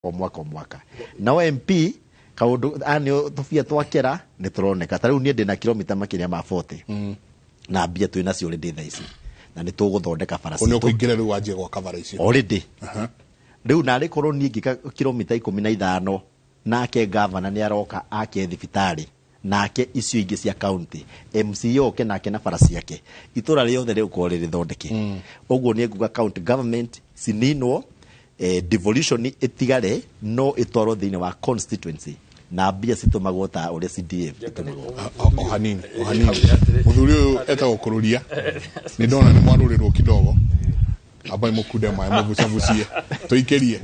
O mwaka o mwaka nao MP kaundu ani tubia twakera nĩ tũroneka. Ta rĩu niĩ ndĩna kilomita makĩria ma 40 na mbia twĩ nacio already thaa ici, na nĩ tũgũthondeka bara Nĩ citũ. Ũkũingĩra rĩu wanjie gwaka bara icio? Already rĩu narĩ korwo niĩ ngĩka kilomita 15, nake gavana nĩ aroka ake thibitarĩ, nake icio ingĩ cia county MCA oke nake na bara ciake, itũra rĩothe rĩgũkorwo rĩrĩthondeke. Ũguo nĩ nguga county government cininwo, devolution ĩtigare no ĩtwarwo thĩinĩ wa constituency na mbia citũmagwo ta ũrĩa CDF ĩtũmagwo. O hanini, o hanini, mũthuri ũyũ etagwo Kũrũria, nĩ ndona nĩ mwarũrĩrwo kidogo, ambai mũkunde maĩ, mũbucabucie, tũikĩrie,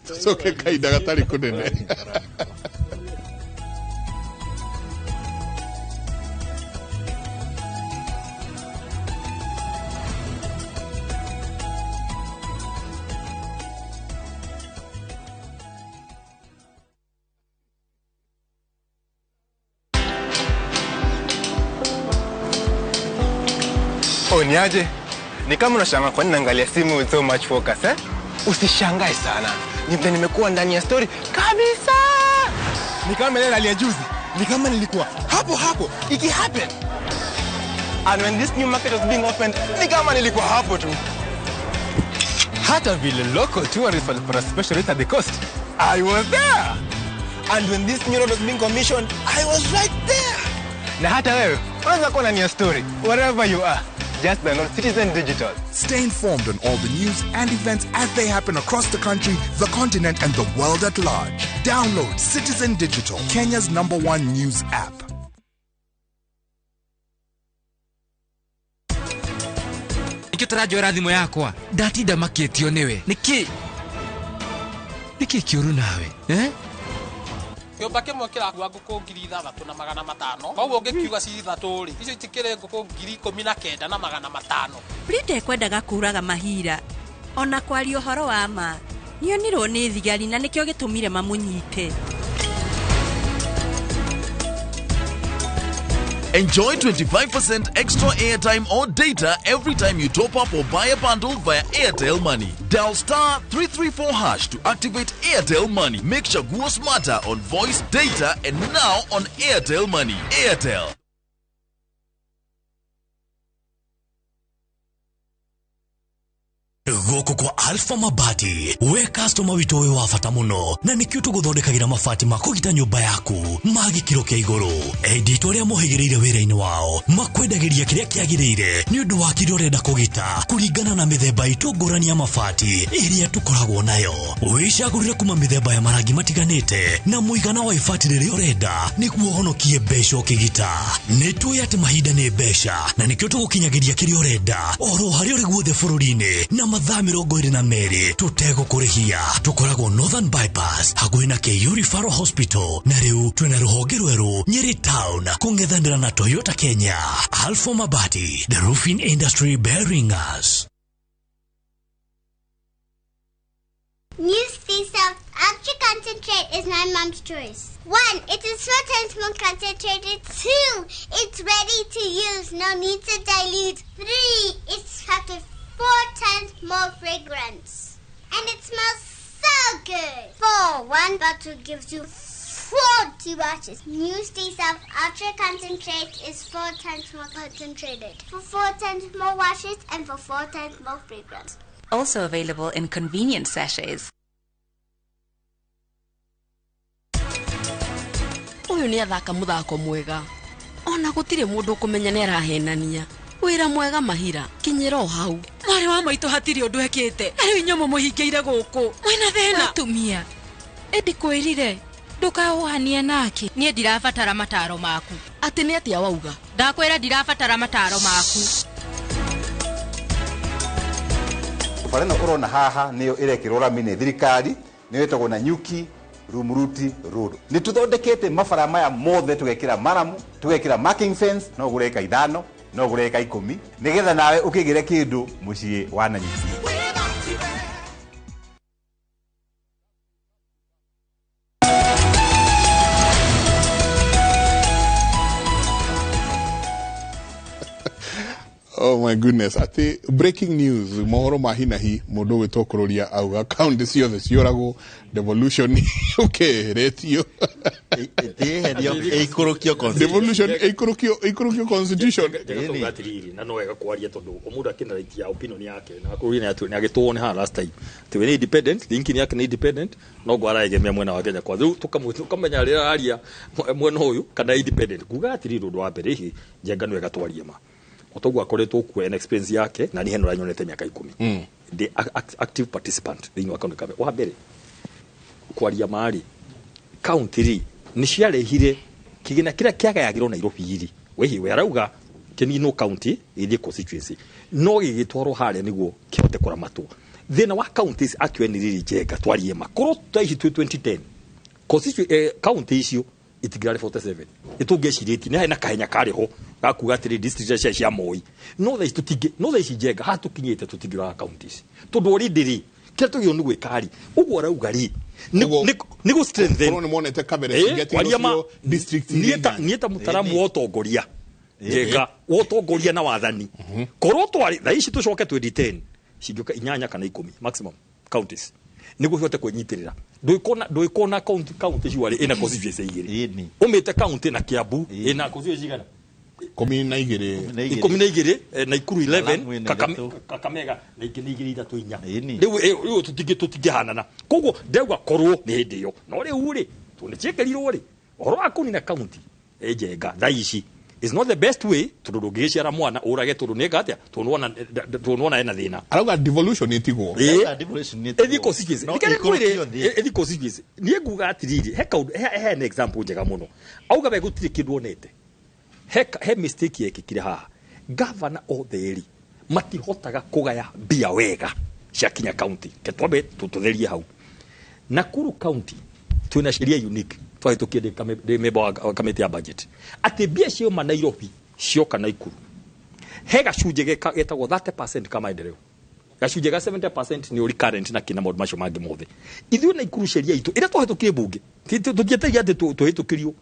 tũcoke kahinda gatarĩ kũnene. Oh, niaje? Ni kama unashangaa kwa nini naangalia simu with so much focus, eh? Usishangae sana. Ni vile nimekuwa ndani ya story kabisa. Ni kama ile hali ya juzi. Ni kama nilikuwa hapo hapo iki happen. And when this new market was being opened, ni kama nilikuwa hapo tu. Hata vile local tourists walipata special rate at the coast, I was there. And when this new road was being commissioned, I was right there. Na hata wewe unaweza kuwa ndani ya story wherever you are. Just download Citizen Digital. Stay informed on all the news and events as they happen across the country, the continent, and the world at large. Download Citizen Digital, Kenya's number one news app. Nĩkĩ ũtaranjoera thimũ yakwa? Ndatinda makĩtio nĩwe. Nĩkĩ kĩũru nawe, eh? Kĩũmba kĩmwe kĩrakua ngũkũ 6500, koguo ũngĩkiuga ci ithatũ rĩ, icio itikĩrĩ ngũkũ 19,500. Frida ekwendaga kũraga Mahira ona kwaria ũhoro wa ma nĩonirwo nĩ thigari na nĩkĩo gĩtũmire mamũnyite. Enjoy 25% extra airtime or data every time you top up or buy a bundle via Airtel Money. Dial *334# to activate Airtel Money. Make Chaguo smarter on voice, data, and now on Airtel Money. Airtel. Gũkũ kwa Alpha Mabati, we customer witũ wĩ wa bata mũno, na nĩkĩo tũgũthondekagĩra mabati ma kũgita nyũmba yaku ma gĩkĩro kĩa igũrũ. Endi itũ arĩa mohĩgĩrĩire wĩra-inĩ wao makwendagĩria kĩrĩa kĩagĩrĩire nĩ ũndũ wa kĩrĩa ũrenda kũgita kũringana na mĩthemba itũ ngũrani ya mabati ĩrĩa tũkoragwo nayo. Wĩcagũrĩre kuma mĩthemba ya marangi matiganĩte na mũigana wa ibati rĩrĩa ũrenda nĩguo ũhonokie mbeca ũkĩgita. Nĩ tũĩ atĩ mahinda nĩ mbeca, na nĩkĩo tũgũkinyagĩria kĩrĩa ũrenda oro harĩa ũrĩ guothe bũrũri-inĩ na mathaa 22 tũtegũkũrĩhia. Tũkoragwo Northern Bypass hakuhĩ na KU Referral Hospital, na rĩu twĩna rũhonge rwerũ Nyeri Town kũng'ethanĩra na Toyota Kenya. Alpha Mabati, the roofing industry bearing us. New Stay Soft Ultra Concentrate is my mom's choice. One, it is 4 times more concentrated. Two, it's ready to use. No need to dilute. Three, it's packed with 4 times more fragrance. And it smells so good. Four, one bottle gives you 40 washes. New Stay Soft Ultra Concentrate is 4 times more concentrated. For 4 times more washes and for 4 times more fragrance. Also available in convenient sachets. Ũyũ nĩ athaka mũthako mwega, ona gũtirĩ mũndũ ũkũmenya nĩ arahenania. Wĩra mwega Mahira, kinyĩra o hau. Mwarĩ wa maitũ hatirĩ ũndũ ekĩte, na rĩu inyuĩ mũmũhingĩire gũkũ mwĩna thĩna. Atumia, ĩndĩ kwĩrire ndũkaũhanie nake. Niĩ ndirabatara mataro maku. Atĩ nĩ atĩa wauga? Ndakwĩra ndirabatara mataro maku. Bara ĩno ũrona haha nĩyo ĩrekĩrwo rami nĩ thirikari, nĩyo ĩtagwo Nanyuki Rumuruti Road. Nĩ tũthondekete mabara maya mothe, tũgekĩra maramu, tũgekĩra marking fence, no ũgũre eka 5, no ũgũre eka 10, nĩgetha nawe ũkĩgĩre kĩndũ mũciĩ wa Nanyuki. Oh my goodness, ati breaking news, mohoro ma hi na hi, mundu gwitwo Kururia auga county ciothe cioragwo, devolution ukeheretio. Ĩtĩeherio, ĩikũrũkio constitution. Devolution ĩikũrũkio, ĩikũrũkio constitution. Njega atiriri na no wega kwaria tondu o mundu akina right ya opinion yake na Kururia nĩ agĩtwo nĩ haha last time atĩ we nĩ independent, thinking yake nĩ independent, no ngo araegemea mwena wa Kenya Kwanza. Rĩu tũkamenya rĩrĩa araria mwena ũyũ kana independent. Kuga atiriri ũndũ wa mbere, hihi Njenga nĩ wega twarie ma otoguo akoretwo kuo ena experience yake na niĩ hena ũrĩa nyonete mĩaka 10 the active participant thĩinĩ wa county government. Wa mbere kwaria marĩ county rĩ nĩ ciarehire kĩgĩna kĩrĩa kĩagayagĩrwo Nairobi rĩ, wehi we arauga kĩninwo county ĩthiĩ constituency no gĩgĩtwarwo harĩa nĩguo kĩhote kũramatwo. Thĩna wa counties actually nĩ rĩrĩ, Njenga twarie ma korwo thaa ici twĩ 2010 constituency, county icio itingĩrarĩ 47 ĩtũngĩcirĩtie nĩ harĩ na kahenya karĩ ho gakuga atĩrĩ district cia Moi, no thaa ici tũtingĩ, no thaa ici Njenga haha tũkinyĩte tũtingĩroraga counties tondũ already rĩ kĩrĩa tũgĩrĩirwo nĩ gwĩka rĩ ũguo arauga rĩ nĩ gũ strengthen. Korwo nĩ monete kabere cingĩatigirwo kwaria ma cio district iria niĩ ta mũtaramu wa ũtongoria Njenga wa ũtongoria na wathani, korwo twarĩ thaa ici tũcoke 2010 cingĩũka 8 kana 10 maximum counties nĩguo cihote kwĩnyitĩrĩra. Ndũĩkona county ciwarĩ ĩna constituency igĩrĩ, ũmĩte county na Kiambu ĩna constituency cigana? 12. 12, Naikuru 11, Lamu ĩna 3. Kakamega na ingĩ nĩ 2 3 4. Rĩu rĩu tũtingĩhanana, koguo ndauga korwo nĩ hĩndĩ ĩyo, no rĩu rĩ tondũ nĩ ciĩkĩrirwo rĩ ũhoro wa kũnina county Njenga thaa ici is not the best way tondũ ndũngĩgĩciara mwana ũrage tondũ nĩka atĩa, tondũ nĩwona ena thĩna. Arauga devolution ĩtigwo. Ĩthiĩ constituency. No Reke ngwĩre, ĩikũrũkio thĩ. Ĩthiĩ constituency. Niĩ nguga atĩrĩrĩ, he kaũndũ, he an example njega mũno. Auga we gũtirĩ kĩndũ onete. He mistake yekĩkire haha. Governor othe erĩ matihotaga kũgaya mbia wega ciakinya county. Ke twambe tũtherie hau. Nakuru county twĩna sheria unique twahĩtũkie ndĩ member wa kamĩtĩ ya budget atĩ mbia ciauma Nairobi cioka Nakuru he gacunjĩ getagwo 30% ka maendeleo, gacunjĩ ga 70% nĩ recurrent na kĩna maũndũ macio mangĩ mothe. Ithuĩ Nakuru sheria itũ ĩrĩa twahĩtũkirie bunge tũtietagĩria atĩ tũhĩtũkĩrio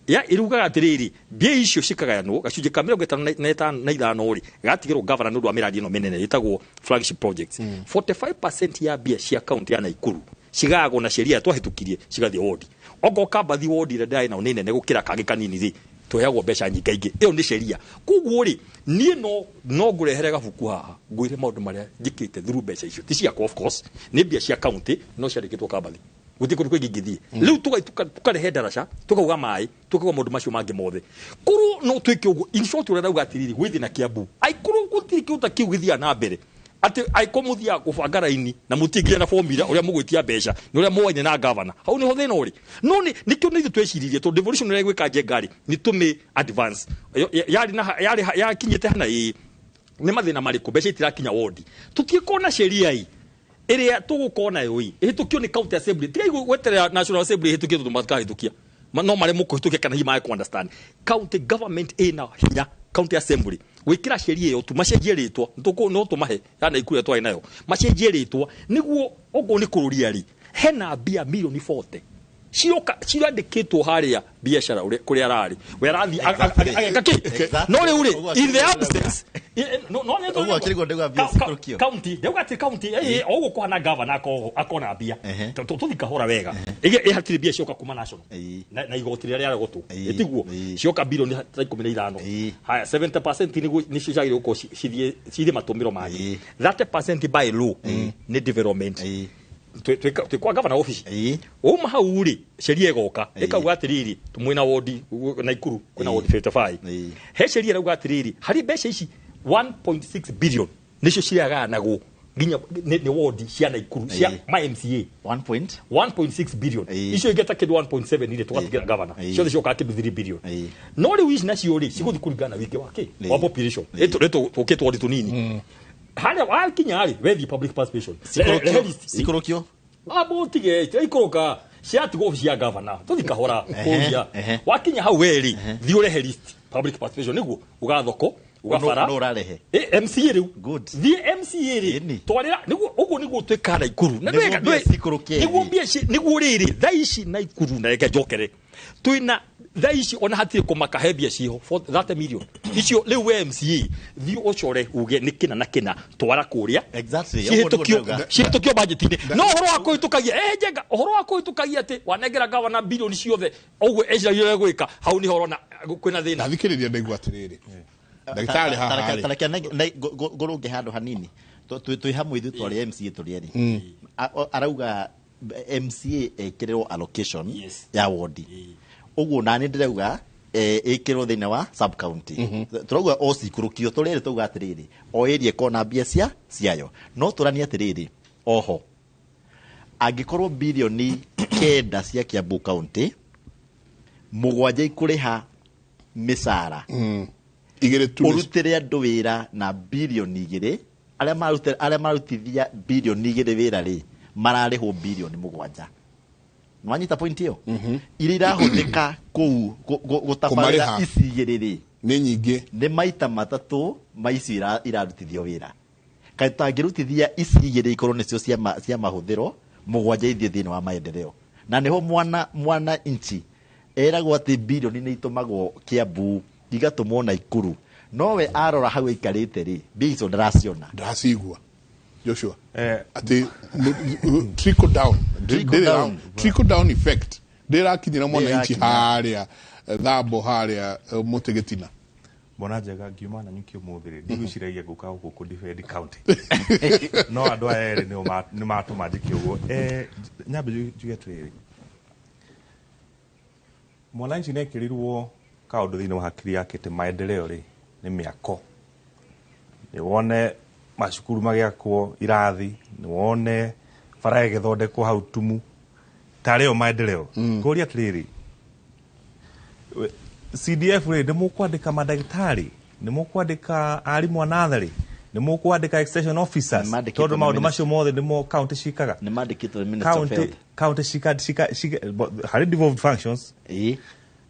ya irugaga atĩrĩrĩ, mbia icio cikagayanwo gacunjĩ ka mĩrongo ĩtano na ithano rĩ gatigĩrwo governor nĩ ũndũ wa mĩradi ĩno mĩnene ĩtagwo flagship projects. 45% ya mbia cia county ya Nakuru cigayagwo na sheria twahĩtũkirie cigathiĩ wodi. Okorwo Kambathi wodi ĩrĩa ndĩrarĩ nayo nĩ nene gũkĩra kangĩ kanini rĩ, tũheagwo mbeca nyingaingĩ. Ĩyo nĩ sheria. Koguo rĩ niĩ no ngũrehere gabuku haha ngwĩre maũndũ marĩa njĩkĩte through mbeca icio. Ti ciakwa of course, nĩ mbia cia county no ciandĩkĩtwo Kambathi. Gũtirĩ kũndũ kũngĩ ingĩthiĩ. Rĩu tũkarehe ndaraca, tũkauga maĩ, tũkauga maũndũ macio mangĩ mothe. Korwo no twĩke ũguo, in short ũrĩa ndauga atĩrĩrĩ, gwĩ thĩna Kiambu. Angĩkorwo gũtirĩ kĩndũ ta kĩu gĩthiaga na mbere, atĩ angĩkorwo mũthiaga kũbanga raini na mũtingĩgĩa na formula ũrĩa mũgwĩtia mbeca nĩ ũrĩa moaine na governor, hau nĩho thĩna ũrĩ. No nĩkĩo nĩ ithuĩ tweciririe tondũ devolution ĩrĩa ĩgwĩka Njenga rĩ, nĩ tũmĩ advance. Yarĩ na yarĩ yakinyĩte hana ĩĩ. Nĩ mathĩna marĩkũ? Mbeca itirakinya wodi. Tũtingĩkorwo na sheria ĩ ĩrĩa tũgũkorwo nayo ĩ ĩhĩtũkio nĩ county assembly. Tigai gweterera national assembly ĩhĩtũkio tondũ matikahĩtũkia. No maremwo kũhĩtũkia kana hihi mage kũ-understand. County government ĩna hinya, county assembly gwĩkĩra sheria ĩyo tu, macenjie rĩtwa, no tũmahe ya Naikuru ĩrĩa twarĩ nayo, macenjie rĩtwa nĩguo okorwo nĩ kũrũria rĩ, hena mbia milioni 40 cioka cirandĩkĩtwo harĩa biacara kũrĩa ararĩ we arathiĩ ageka kĩ? No rĩu rĩ, in the absence, no, no, no, Ũguo akĩrigwo ndauga mbia cikũrũkio. County, ndauga atĩ county, o ũguo kũhana governor akona mbia. Tũthiĩ kahora wega. Ĩgĩ, hatirĩ mbia cioka kuma national. Na igoti rĩrĩa rĩarogotwo. Ĩtiguo. Cioka bilioni ta 15. Haya, 70% nĩguo nĩcio ciagĩrĩirwo gũkorwo cithiĩ matũmĩro mangĩ. 30% by law nĩ development. Twĩ kwa governor office. Wauma hau rĩ, sheria ĩgoka, ĩkauga atĩrĩrĩ, mwĩna wodi, Naikuru, kwĩna wodi 55. He sheria ĩrauga atĩrĩrĩ, harĩ mbeca ici 1.6 billion nĩcio ciragayanagwo nginya nĩ wodi cia Naikuru, cia ma MCA. One point? 1.6 billion. Icio ingĩ ta kĩndũ 1.7 irĩ tũgatigĩra governor. Ciothe ciokaga kĩndũ 3 billion. No rĩu ici nacio rĩ, cigũthiĩ kũringana na wĩingĩ wa kĩ? Wa population. Tũkĩtwo wodi tũnini. Harĩa wakinya rĩ, wethiĩ public participation. Cikũrũkio. Rehe list. Cikũrũkio. Amba ũtige, iraikũrũka. Ciatigwo obici ya governor. Tũthiĩ kahora, kũria. Wakinya hau we rĩ, thiĩ ũrehe list. Public participation nĩguo, ũgathoko, Uga bara. No ũrarehe. MCA rĩu. Good. Thiĩ MCA rĩ, twarĩra nĩguo ũguo nĩguo twĩkaga Naikuru. Na Nĩguo ndwĩka- mbia ndwĩ- cikũrũke nĩguo thĩ. mbia nĩguo rĩrĩ thaa ici Naikuru na reke njokere twĩna thaa ici ona hatirĩ kũmaka he mbia ciho 30 million icio rĩu we MCA thiĩ ũcore uge nĩ kĩna na kĩna twara kũrĩa Exactly. cihĩtũkio Ũguo nĩguo ndauga. cihĩtũkio budget-inĩ no ũhoro wa kũhĩtũkagia njenga ũhoro wa kũhĩtũkagia atĩ wanengera gavana bilioni ciothe ũguo eciragia ũrĩa egwĩka hau nĩho ũrona kwĩna thĩna. Ndathikĩrĩria ndaigua atĩrĩrĩ, ndagĩtarĩ haha rĩ. Tareke ngũrũnge handũ hanini. Twĩ hamwe ithuĩ twarĩ MCA tũrĩ erĩ. Arauga MCA ĩkĩrĩrwo allocation ya wodi, ũguo nani ndĩrauga ĩkĩrwo thĩinĩ wa sub county. Tũrauga o cikũrũkio tũrĩ erĩ, tauga atĩrĩrĩ o area ĩkona mbia cia ciayo, no tũranie atĩrĩrĩ oho angĩkorwo bilioni 9 cia Kiambu County, 7 ikũrĩha mĩcara, 2 tu ũrutĩre andũ wĩra na bilioni 2, arĩa marutithia bilioni 2 wĩra rĩ, mararĩhwo bilioni 7. Nĩwanyita point ĩyo? Iria irahũthĩka kũu gũtabarĩra Kũmarĩha. ici 2 rĩ, nĩ nyingĩ, nĩ maita 3 ma icio irarutithio wĩra. Kaĩ tũtangĩrutithia ici 2 ikorwo nĩcio cia mahũthĩro, 7 ithiĩ thĩinĩ wa maendeleo? Na nĩho mwana inchi eragwo atĩ bilioni nĩ itũmagwo Kiambu, igatũmwo Naikuru, nowe arora hau aikarĩte rĩ, mbia icio ndaraciona. Ndacigua Joshua atĩ trickle down, Trickle down. Trickle down effect ndĩrakinyĩra mwananchi Ndĩrakinya. harĩa thambo harĩa mũtĩ gĩtina. Mbona njega ngiuma Nanyuki ũmũthĩ rĩ, ndigwĩciragia ngũka gũkũ kũ defend county, no andũ aya erĩ nĩo nĩ matũma njĩke ũguo. Nyambe njuge atĩrĩrĩ, mwananchi nĩekĩrirwo kaũndũ thĩinĩ wa hakiri yake atĩ maendeleo rĩ nĩ mĩako, nĩ wone macukuru magĩakwo irathi, nĩ wone bara ĩgĩthondekwo hau tumu tarĩ yo maendeleo. Ngũria atĩrĩrĩ, CDF rĩ, nĩ mũkwandĩka mandagĩtarĩ, nĩ mũkwandĩka arimũ a natharĩ, nĩ mũkwandĩka extension officers, Nĩmandĩkĩtwo tondũ nĩ maũndũ macio mothe nĩmo county ciĩkaga. Nĩmandĩkĩtwo nĩ Minister of County Health. County cika harĩ devolved functions.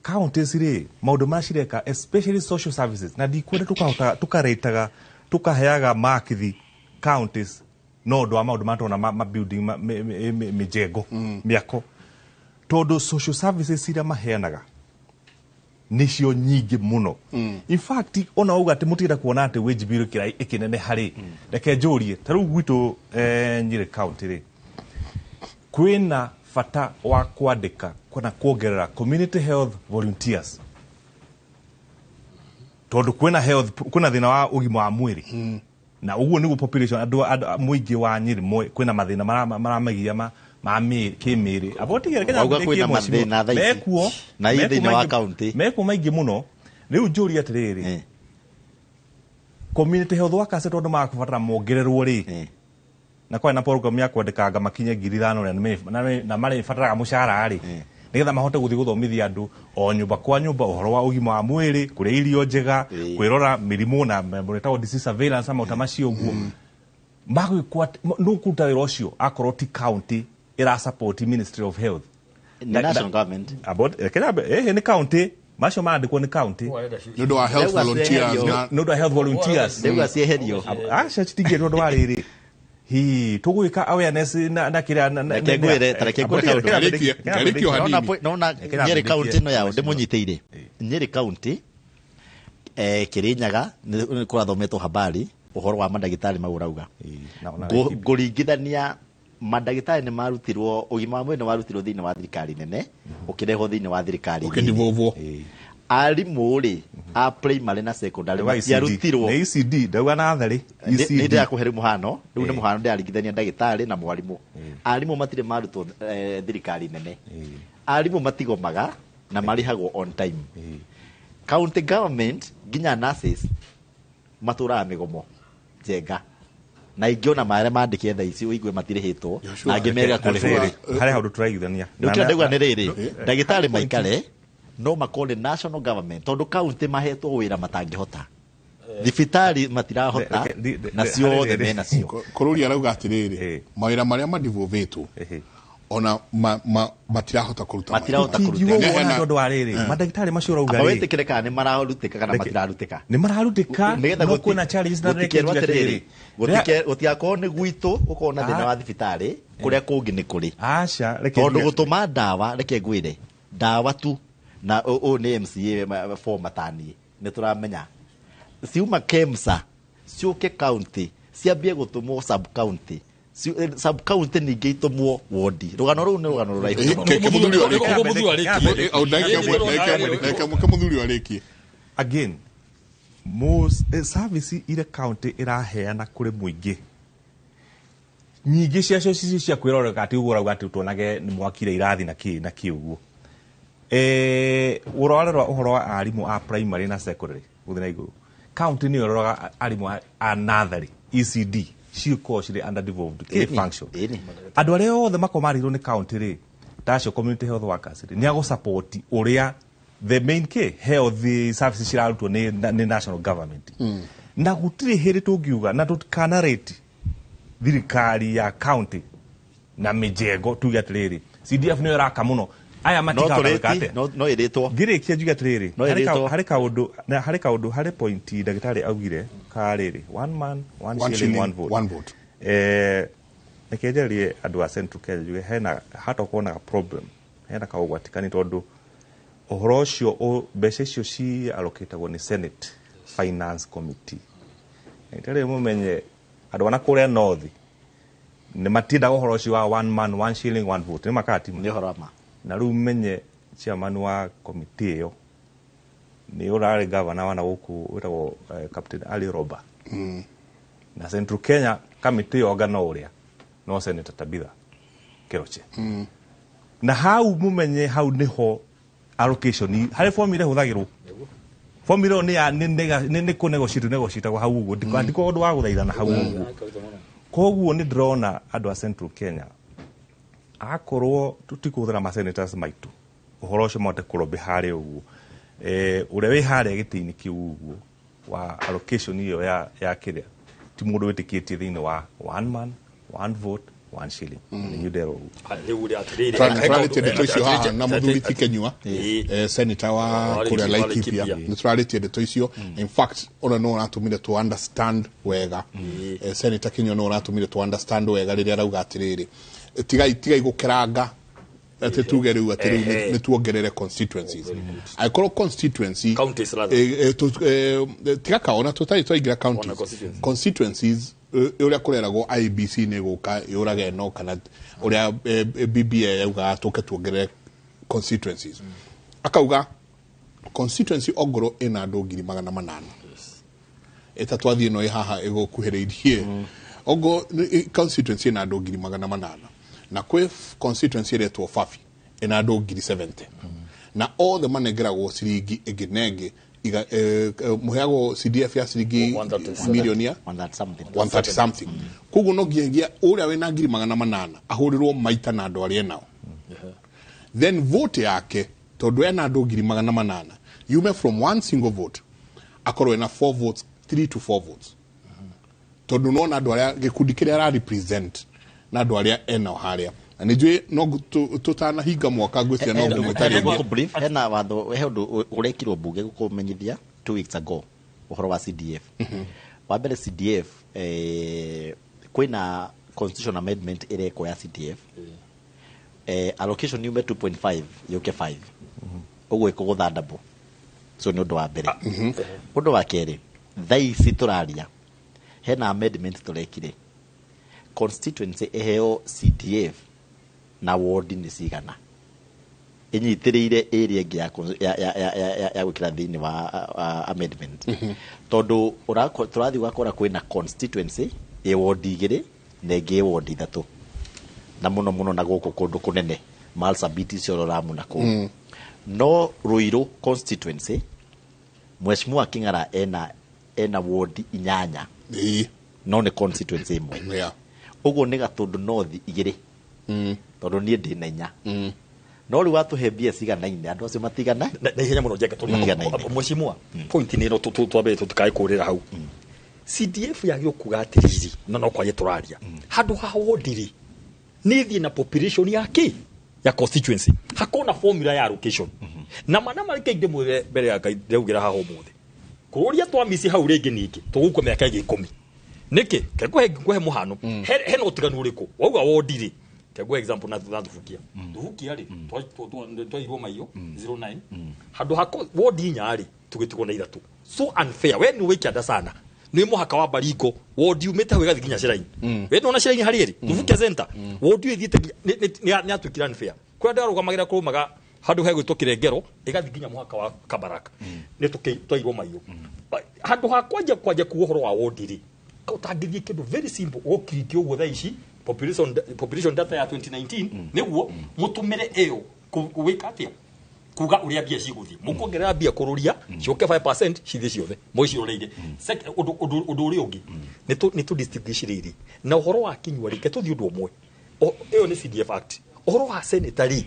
Counties rĩ, maũndũ marĩa cireka, especially social services, na ndikwenda tukahota tukarĩtaga tukaheaga makithi counties no ũndũ wa maũndũ marĩa tũrona ma building mĩjengo mĩako, tondũ social services iria maheanaga nĩcio nyingĩ mũno. In fact, ona wauga atĩ mũtigĩra kuona atĩ wage bill ĩkĩneneha rĩ, reke njũrie, ta rĩu gwitũ Nyĩrĩ county rĩ, kwĩna bata wa kwandĩka kana kuongerera community health volunteers, tondũ kwĩna health, kwĩna thĩna wa ũgima wa mwĩrĩ, na ũguo nĩguo population andũ mũingĩ wa Nyĩrĩ kwĩna mathĩna maramagia ma kĩmĩrĩ. Abo tigere Kenya Wauga ndĩkie kwĩna mheshimiwa. mathĩna thaa ici. Mekuo, Na ii mekuo thĩinĩ wa maingĩ- county. mekuo maingĩ mũno. Rĩu njũrie atĩrĩrĩ, community health workers tondũ makũbatara mongererwo rĩ, na kwarĩ na program ya kwandĩkanga makinye 5,000 na marĩbataraga mũcara rĩ, nĩgetha mahote gũthiĩ gũthomithia andũ o nyũmba kwa nyũmba ũhoro wa ũgima wa mwĩrĩ, kũrĩa irio njega, kwĩrora mĩrimũ na mũretagwo disease surveillance na maũndũ macio ũguo. Magwĩkwo atĩ nũ kũruta wĩra ũcio akorwo ti county ĩra support Ministry of Health? Nĩ national government. About, kenya nĩ county macio marandĩkwo nĩ county. Nĩ ũndũ wa health volunteers nĩ ũndũ wa health volunteers. Ndauga cieherio. Aca citingĩrwo ũndũ wa rĩrĩ hi tũgwĩka awareness na kĩrĩa Reke ngwĩre, ta reke ngwĩre kaũndũ. Nona Nyeri county ĩno yao ndĩmũnyitĩire. Nyeri county Kirinyaga nĩ kũrathometwo habari ũhoro wa mandagĩtarĩ mau ũrauga. Ngũringithania mandagĩtarĩ nĩ marutirwo, ũgima wa mwĩrĩ nĩ warutirwo thĩinĩ wa thirikari nene ũkĩrehwo thĩinĩ wa thirikari nini. Ũkĩdevolvwo. Arimũ rĩ a primary na secondary Ndauga ECD. matiarutirwo. Nĩ ECD, ndauga natharĩ. Nĩ ECD. ndĩrakũhe rĩu mũhano, rĩu nĩ mũhano ndĩraringithania ndagĩtarĩ na mwarimũ. Arimũ matirĩ marutwo thirikari nene. Arimũ matigomaga na marĩhagwo on time. County government nginya nurses matũraga mĩgomo njenga, na ingĩ ona marĩa mandĩke thaa ici ũigue matirĩhĩtwo na angĩ merega kũrĩhwo. Harĩ handũ tũraiguithania. Rĩu kĩrĩa ndauga nĩ rĩrĩ, ndagĩtarĩ maikare no makorwo nĩ national government, tondũ county mahetwo wĩra matangĩhota, thibitarĩ matirahota na ciothe menacio. Kũrũria arauga atĩrĩrĩ, mawĩra marĩa madevolvĩtwo Ona matirahota kũruta. Matirahota kũruta. Tingiuga ũguo tondũ wa rĩrĩ, mandagĩtarĩ macio ũrauga Amba rĩ, wĩtĩkĩre kana nĩ mararutĩka kana matirarutĩka. Nĩ mararutĩka, Nĩgetha no kwĩna challenges na reke gũtikerwo njuge atĩrĩrĩ, atĩrĩrĩ. gũtigakorwo nĩ gwitũ gũkorwo na thĩna wa thibitarĩ kũrĩa kũngĩ nĩ kũrĩ. Aca, reke Tondũ njuge gũtũma ndawa, reke ngwĩre, ndawa tu na ũyũ nĩ MCA former taniĩ nĩ tũramenya ciuma KEMSA ciũke county ciambie gũtũmwo sub county, sub county ningĩ itũmwo wondi. Rũgano rũu nĩ rũgano rũraihu mũno. Mũthuri arĩkie. Again, most service ire county ĩraheana kũrĩ mũingĩ, nyingĩ ciacio cicio cia kwĩrorera atĩ ũguo ũrauga atĩ tuonage nĩ mwakire irathi na kĩ na kĩ ũguo. Ũrarora ũhoro wa arimũ a primary na secondary gũthiĩ na igũrũ, county nĩyo ĩroraga arimũ a nursery, ECD, cikoragwo cirĩ under devolved key function. Andũ arĩa othe makoragwo marĩirwo nĩ county rĩ, ta acio community health workers rĩ, nĩ agũsupport ũrĩa the main key health services cirarutwo nĩ national government. Na gũtirĩ hĩndĩ tũngiuga na tũtikana rate thirikari ya county na mĩjengo tuge atĩrĩrĩ CDF nĩyo ĩraka mũno, aya No matikahota gwĩka tũrĩti, atĩa. no ĩrĩtwo. Ngĩrĩkia njuge atĩrĩrĩ, No ĩrĩtwo. harĩ kaũndũ na harĩ kaũndũ harĩ point ndagĩtarĩ augire karĩrĩ, one man one One shilling shilling, one vote. one vote. Reke njarie andũ a Central Kenya njuge hena hata na problem, hena kaũgwati kani tondũ ũhoro ũcio mbeca icio ci allocatagwo nĩ Senate Finance Committee. Ndagĩtarĩ mũmenye andũ ana kũrĩa north nĩ matiendaga ũhoro ũcio wa one man one shilling one vote, nĩ makatima. Nĩ ũhoro wa ma. Na rĩu menye chairman wa committee ĩyo nĩ ũrarĩ governor wa na gũkũ wĩtagwo Captain Ali Roba. Na Central Kenya committee ĩyo anga no ũrĩa no Senator Tabitha Keroche. Na hau mumenye hau niho allocation harĩ formula ĩhũthagĩrwo. Formula ĩyo nĩ ya nĩ kũ negotiate negotiate hau ũguo, ndiko ũndũ wa gũthaithana hau ũguo. Koguo nĩ ndĩrona andũ a Central Kenya akorwo tũtikũhũthĩra ma senators maitũ ũhoro ũcio mahote kũrobĩ harĩa ũguo, ũrĩa wĩ harĩa gĩtĩ-inĩ kĩu ũguo wa allocation ĩyo ya kĩrĩa ti mũndũ wĩtĩkĩtie thĩinĩ wa one man one vote one shilling. Nĩ ndero ũguo. Tũrarĩtie ndeto icio haha na mũthuri ti Kenyua, senator wa kũrĩa Laikipia, nĩ tũrarĩtie ndeto icio. In fact ona no ũratũmire to understand wega, Senator Kenyua no ũratũmire to understand wega rĩrĩa arauga atĩrĩrĩ, tigai gũkeranga atĩ tuge rĩu atĩ rĩu nĩ tuongerere constituencies. Angĩkorwo constituency tiga kaona tũtarĩ twaingĩra counties, constituencies ũrĩa kũreragwo IBC nĩ gũka yũrage ĩno kana ũrĩa BBA yaugaga tũke tuongerere constituencies. Akauga constituency ongorwo ĩna andũ 800,000 ĩta twathiĩ ĩno ĩ haha ĩgũkuhĩrĩirie, ongo constituency ĩna andũ 800,000 na kwĩ constituency ĩretwo Fafi ĩna andũ 70,000 na othe manengeragwo ciringi ĩngĩ na ĩngĩ, mũheagwo CDF ya ciringi milioni ya 130 something. Koguo no nginyagia ũrĩa wĩna 800,000 ahũrĩrwo maita na andũ arĩa enao, then vote yake tondũ ena andũ 800,000 yume from one single vote akorwo ena 4 votes, 3 to 4 votes, tondũ nona andũ arĩa gĩkundi kĩrĩa ara represent na andũ arĩa enao harĩa. Na nĩ njũĩ no tũtanahinga mwaka ngwĩciria no ngũmwĩta rĩngĩ. Hena watho, he ũndũ ũrekirwo mbunge gũkũmenyithia 2 weeks ago ũhoro wa CDF. Wa mbere CDF, kwĩna constitution amendment ĩrekwo ya CDF. Allocation yume 2.5 yũke 5, ũguo ĩkũgũtha double. So nĩ ũndũ wa mbere. Ũndũ wa kerĩ, thaa ici tũraria hena amendment tũrekire constituency ĩheo CDF na ward nĩ cigana ĩnyitĩrĩire area ĩngĩ ya gwĩkĩra thĩinĩ wa amendment, tondũ tũrathiĩ ũgakora kwĩna constituency ĩ ward 2 na ĩngĩ ĩ ward 3, na mũno mũno na gũkũ kũndũ kũnene Marsabit, Isiolo, Lamu na kũu. No Ruiru constituency Mheshimiwa King'ara ena ward 8, no nĩ constituency ĩmwe. Ũguo nĩ Gatũndũ North 2, tondũ niĩ ndĩ na 4. No rĩu watũhe mbia ciganaine andũ acio matigana na ihenya mũno njenga tondũ mheshimiwa point nĩ ĩno twambe tũtikae kũrĩra hau. CDF yagĩrĩirwo kuga atĩrĩrĩ, na no kwaria tũraria handũ ha ward rĩ, Nĩ thiĩ na population ya kĩ ya constituency. Hakona formula ya allocation. Na mana marike ndĩmwĩre mbere ya Ngai ndĩraugĩra haha ũmũthĩ. Kũrũria twamisi hau rĩngĩ ningĩ tũgũkua mĩaka ĩngĩ 10. Nĩkĩ? Ke ngũhe mũhano. Hena ũtiganu ũrĩkũ? Wauga wondi rĩ. Ke ngũhe example na thubukia. Thubukia rĩ, twairwo maiyo 09. Handũ ha wondi 4 rĩ, tũgĩtigwo na 3. So unfair. We nĩ wĩkĩanda sana. Nĩ mũhaka wa Baringo, wondi umĩte hau ĩgathiĩ nginya Shiraini. We nĩwona Shiraini harĩ ĩrĩ? Thubukia center. Wondi ĩyo ĩthiĩte nginya nĩ atuĩkire unfair. Kũrĩa ndarũgamagĩra kũrũmaga handũ hegwĩtwo Kĩrengero, ĩgathiĩ nginya mũhaka wa Kabaraka. Nĩ twairwo maiyo. Handũ ha kwanja kuga ũhoro wa wondi rĩ, ũtangĩthiĩ kĩndũ very simple, ũgũkiriki ũguo thaa ici, population data ya 2019, nĩguo mũtũmĩre ĩyo gwĩka atĩa? Kuga ũrĩa mbia cigũthiĩ. Mũkuongerera mbia kũrũria, ciũke 5% cithiĩ ciothe. Mũciroreire. Ũndũ ũrĩa ũngĩ, nĩ tũ distinguish rĩrĩ. Na ũhoro wa Kinyua rĩ, reke tũthiĩ ũndũ ũmwe. Ĩyo nĩ CDF Act. Ũhoro wa senator rĩ,